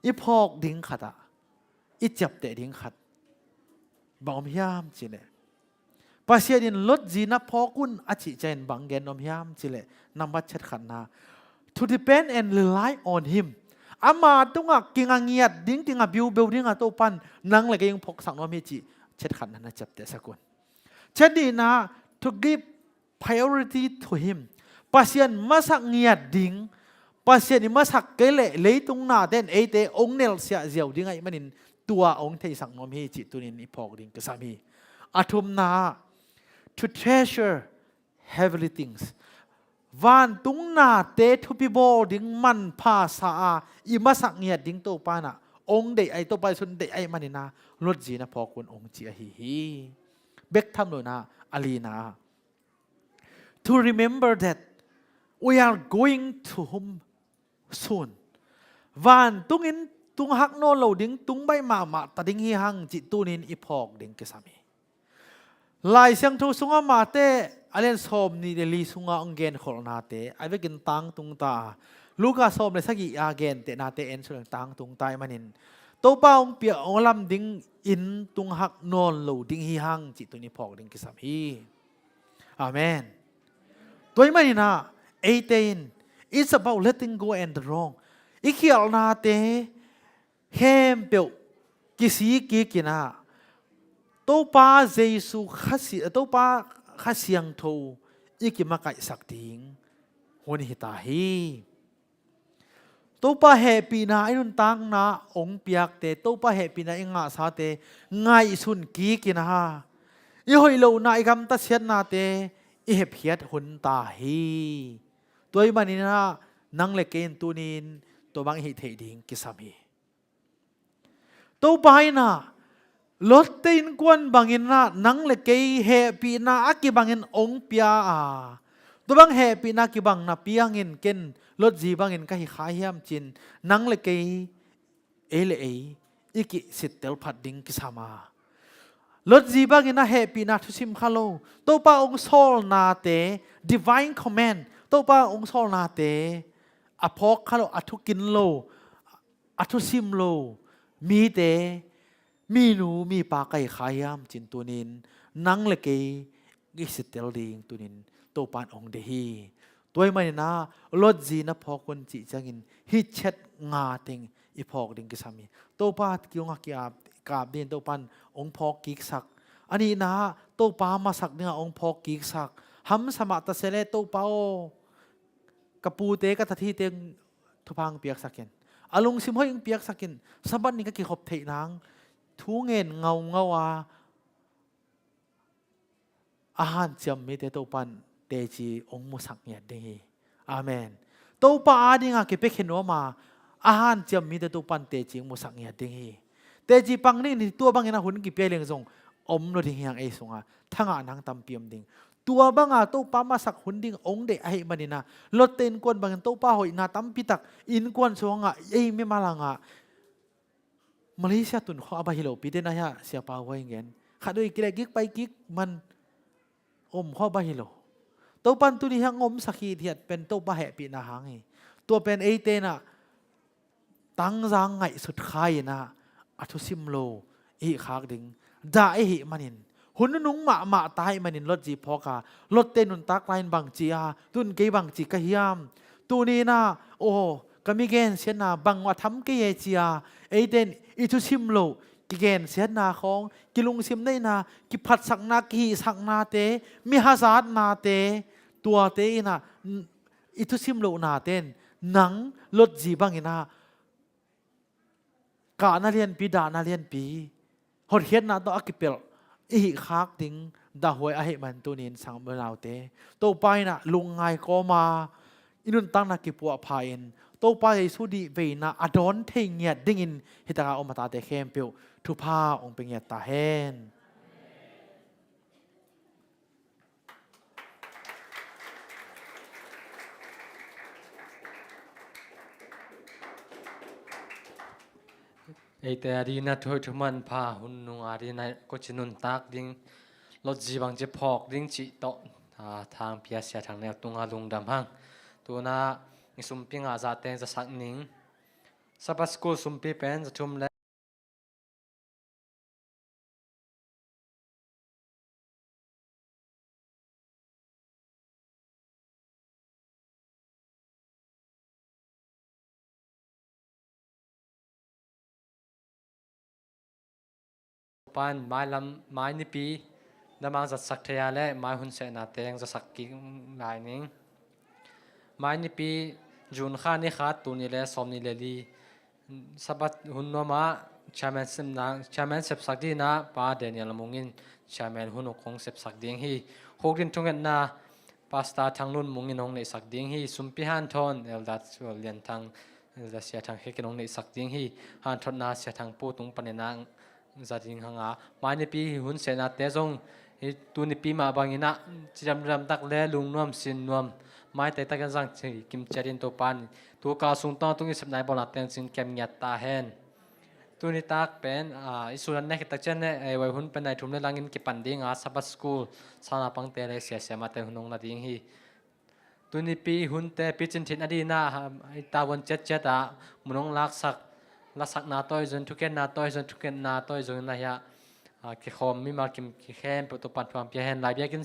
i phawk ding khat ah i ciapteh ding khat bang om hiam cileh, Pasian in Lot zi na phawk un a cih ciangin bang gen om hiam cileh, nambat chet khatna, to depend and rely on him. Ama tungah kinga ngiat ding, kinga biubeu ding a Topa in nang le kei hong phawksak nuam hi cih chet khatna na ciaptehsak un. Chet nihna, to give priority to him. Pasian masak ngiat ding, Pasian i masak kei leh leitung nate in eite hong nelsiah ziau ding ahih manin tua hong theisak nuam hi cih tunin i phawk ding kisam hi. A thumna, to treasure heavenly things. Vantung nate thupi bawl ding manpha sa a i masak ngiat ding Topa in ah hong deih ahih, Topa Jesuh in deih ahih manin ah Lot zi na phawk un hong ci ahi hi. Bek tham lo in ah a lina, to remember that we are going to home soon. Vantungin tung hak nawn lo ding, tung baih mahmah ta ding hi hang cih tunin i phawk ding kisam hi. Lai Siangtho sungah Mate a lian sawm nih le li sungah hong genkholhnate a vekin tangtung ta a, Luka sawm le sagih a gentehnate en sung tangtung ta ahih manin Topa hong piak hong lam ding in tung hak nawn lo ding hi hang cih tunin i phawk ding kisam hi. Amen. Tua ahih manin ah eite in it's about letting go and the wrong. I khialhnate khempeuh kisi kik in ah Topa Jesu Khasi-, Topa Kha Siangtho i kimakaihsak ding hun hi ta hi. Topa hehpihna i nuntakna hong piakte, Topa hehpihna i ngahsate ngaihsun kik in ah i hoih lohna, i gamta siatnate i hepkhiat hun ta hi. Tua ahih manin ah nang le kei in tunin tua bang i hih theih ding kisam hi. Topa in ah Lotte innkuan bangin ah nang le kei hehpihna a kibangin hong pia a, tua bang hehpihna kibang napi hangin ken Lot zi bangin ka hi kha hiam ci-in nang le kei, ei le ei i kisittel phat ding kisam a, Lot zi bangin ah hehpihna thusim kha lo, Topa hong sawlnate, divine command, Topa hong sawlnate a phawk kha lo, a thukin lo, a thusim lo mite, minu mipa ka hi kha hiam ci-in tunin nang le kei i sittel ding tunin Topa in hong deih hi. Tua ahih manin ah Lot zi na phawk un cih ciangin hih chet nga teng i phawk ding kisam hi. Topa kiangah ki-ap, ka ap dingin Topa in hong phawk kiksak. A nihna ah Topa masak dingah hong phawk kiksak. Hamsa mah ta se leh Topa aw, ka pute ka tathite thupha hong piaksak in, a lungsim hoih hong piaksak in, Sabbath ni ka kikhop theih nang thu ngen ngaungau a, a hanciam mite Topa in teci hong musak ngiat ding hi. Amen. Topa adingah kipia khin nuam a, a hanciam mite Topa in teci hong musak ngiat ding hi. Teci pang ding in tua bangin ah hun kipia leng zong om lo ding hi hang, ei sungah thangah nang tampi om ding. Tua banga Topa masak hun ding hong deih ahih manin ah Lotte innkuan bangin Topa hoihna tampitak innkuan sungah ei mimal ah ngah. Malaysia tun khawng a baih hi lo, pite na hiah siapa huai ngen khat dui kileh kik pai kik man om khawng a baih hi lo. Topa in tuni hiang omsak hithiat pen Topa hehpihna hang hi. Tua pen eite in ah tangzang ngaihsut kha in ah a thusim lo i hih khak ding dah i hih manin, hun nunung mahmah ta ahih manin Lot zi phawk a, Lotte nuntak lai-in bangci a, tun kei bangci ka hiam? Tuni in ah aw, ka mi gensiatna bang a tham kei e ci a, eite in i thusim loh kigensiatna khawng, kilungsim neihna, kiphatsakna, kihihsaknate, mi hazatnate, tuate in ah i thusim lohnate in nang Lot zi bangin ah kahna lianpi, dahna lianpi, hotkhiatna tawh a kipelh i hih khak ding dahhuai ahih man tunin sang unaute, Topa in ah lungngai kawm a, i nuntakna kipuahpha in Topa Jesu dih veina a dawn thei ngiat dingin hi taka om a tate khempeuh thupha hong pia ngiat ta hen. Eite a dingin ah thu hoih thu manpha, hun nung a dingin ah koci nuntak ding, Lot zi bangci phawk ding cih tawh, a, thang pia Sia Thang Neu tungah lungdam hang. Tu-in ah i sumpi ngah zahte zasak ning. Sabbath School sumpi pen za thum le Topa in mailam, mai nipi lamang zatsak thei a leh mai hun sehnate hong zasak kik lai ning. Mai nipi June kha ni khat, tul nih le sawmnih le li, Sabbath hun nuam ah chairman sepna, chairman sepsak dingin ah Pa Daniel Mung in chairman hun uk hong sepsak ding hi. Khukdin thungetna Pastor Thang Lun Mung in hong neihsak ding hi. Sumpi hanthawn Elder Lian Thang, Elder Sia Thang Khek in hong neihsak ding hi. Hanthotna Sia Thang Pu tung panin ah za ding hang a, mai nipi hun sehnate zong hi, tu nipi mah bangin ah cidam dam tak le lungnuam sinnuam, mai teitak in zang ci kim ciat in Topa in tu kal sung tawng tung i sepna i bawlnate zong cing kem ngiat ta hen. Tuni tak pen, ah, i sun an nek khit tak ciang ne, eh, ei hun pen nai thum le langin kipan ding a, Sabbath School sang a pangte le sia siamate hun hong la ding hi. Tuni pi hunte picin thin a dina, ah, i tavuan ciatciat ah mun hong laksak, lasakna tawi zong, thukhenna tawi zong, thukhenna tawi zong na hi a, ah, kikhawm mimal kim kikhempeuh Topa'n thupha pia hen. Lai biakinn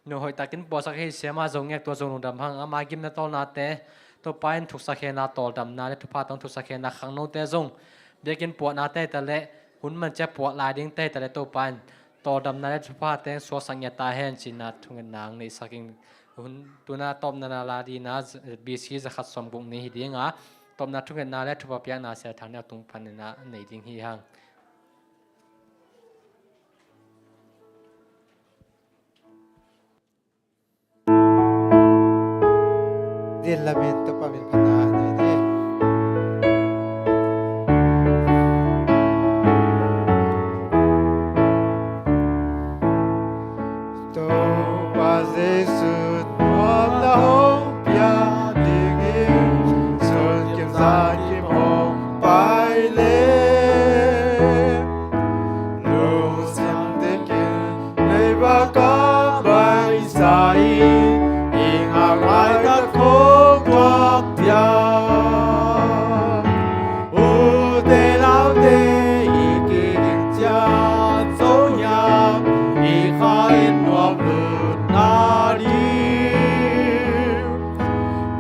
nu hoih takin puahsak hi, siama zong ngek tua zong lungdam hang. Ama gimna tawlnate Topa in thuksak hen la, tawldamna le thupha tawh thuksak hen la, khangnote zong biakinn puahnate hi ta le, hun mancia puah lai dingte hi ta le, Topa in tawldamna le thupha teng suaksak ngiat ta hen ci-in a thungetna hong neihsak ing. Hun tuna tawpna na la dina B C za khat sawm guk ni hi ding a, tawpna thungetna le thupha piakna Sia Thang Neu tung panin a nei ding hi hang. Din lamin Topa min phatna nei ni. Topa Jesu nuamna hong pia dingin sun kim zan kim hong pai le, lungsim dikin leiba ka baisa in, i ngak laitak hong tuak diam. Ute naute, i kiging ciat zo hiam, i kha in nuam lut nading?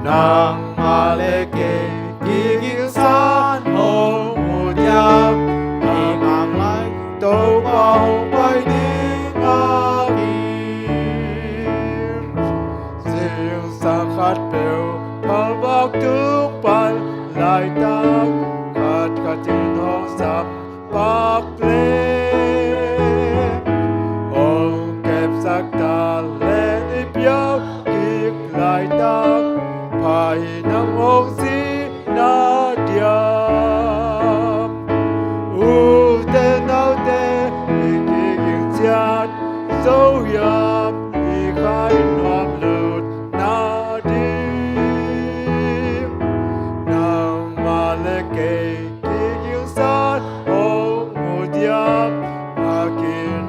Nangmah le kei kiging san hong mu diam? I ngak lai Topa hong pai ding ngak hi. Zingsang khatpeuh phalvak tung pan laitak, khatkhat in hong sam pak le, hong kepsak ta le, i piak kik laitak pha hi, nang hong si na diam? Ute naute, i kiging ciat zo hiam, i kha in nuam lut nading? Nangmah le kei kiging san hong mu diam? Ngak in,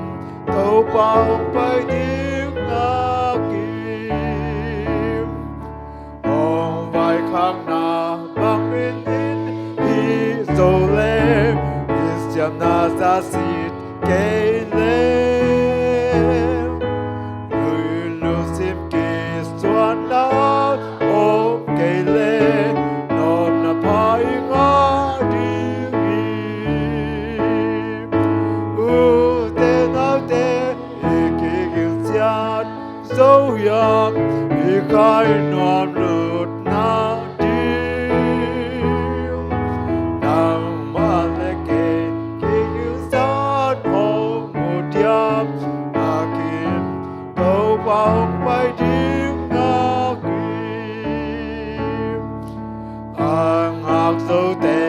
Topa hong pai ding ngak in. Hong vaikhakna bangin in hi zo leng, i siamna za sit kei leng, lui lungsim kisuanna om kei leng, nawmna pha i ngah ding hi. Ute naute, i kiging ciat zo hiam, i kha in nuam lut nading? Nangmah le kei kiging san hong mu diam? Ngak in, Topa hong pai ding ngak in. A ngak zote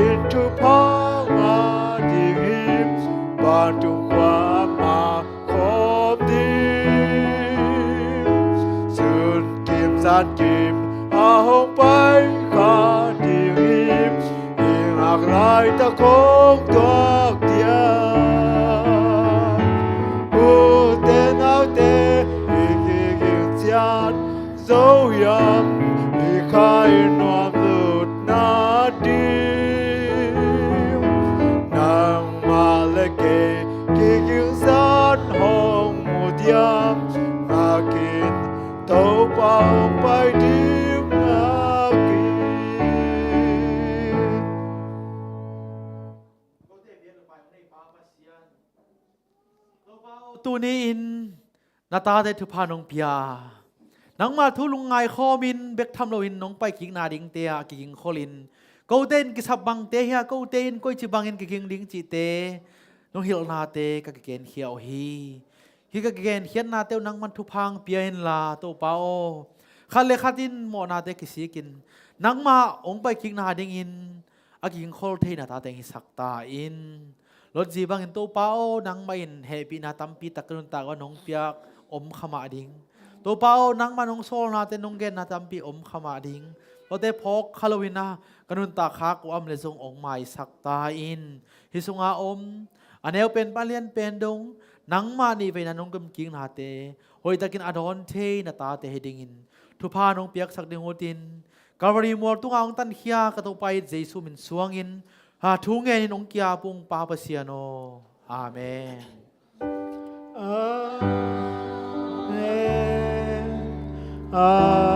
in thupha ngah ding hi, vantung khua amah khawm ding. Sun kim zan kim a hong pai kha ding hi, i ngak laitak hong tuak diam? Ute naute, i kiging ciat zo hiam, i kha in nuam lut nading? Nangmah le kei kiging san hong mu diam? Ngak in, Topa hong pai ding ngak in. Tuni in na tate thupha nong pia, nangmah thu lungngai khawmin bek tham loin nong paikikna dingte ah kigingkholin, kote in kisap bangte hi a, kote in koici bangin kiging ding cihte nong hilhnate ka kigenkhia uh hi. Hih ka kigenkhiatnate uh nangman thupha hong pia inla, Topa aw, khat le khat in mawhnate kisikin nangmah hong paikikna dingin a kigingkhol theina tate hong hisak ta in. Lot zi bangin Topa aw, nangmah in hehpihna tampi tak ka nuntak uh a nong piak om kha mah ding. Topa aw, nangmah nong sawlnate nong genna tampi om kha mah ding. tuate phawk kha loin ah ka nuntak khak uh a om leh zong hong maisak ta in. Hih sungah om a neu pen pan lian pen dong nangmah nih veina nong gimkiknate hoihtakin a dawn thei na tate hi dingin thupha nong piaksak ding utin Calvary mual tungah hong tankhia ka Topa i Jesu min suangin thu ngenin hong ki-ap ung Pa Pasian aw. Amen. Amen. Amen.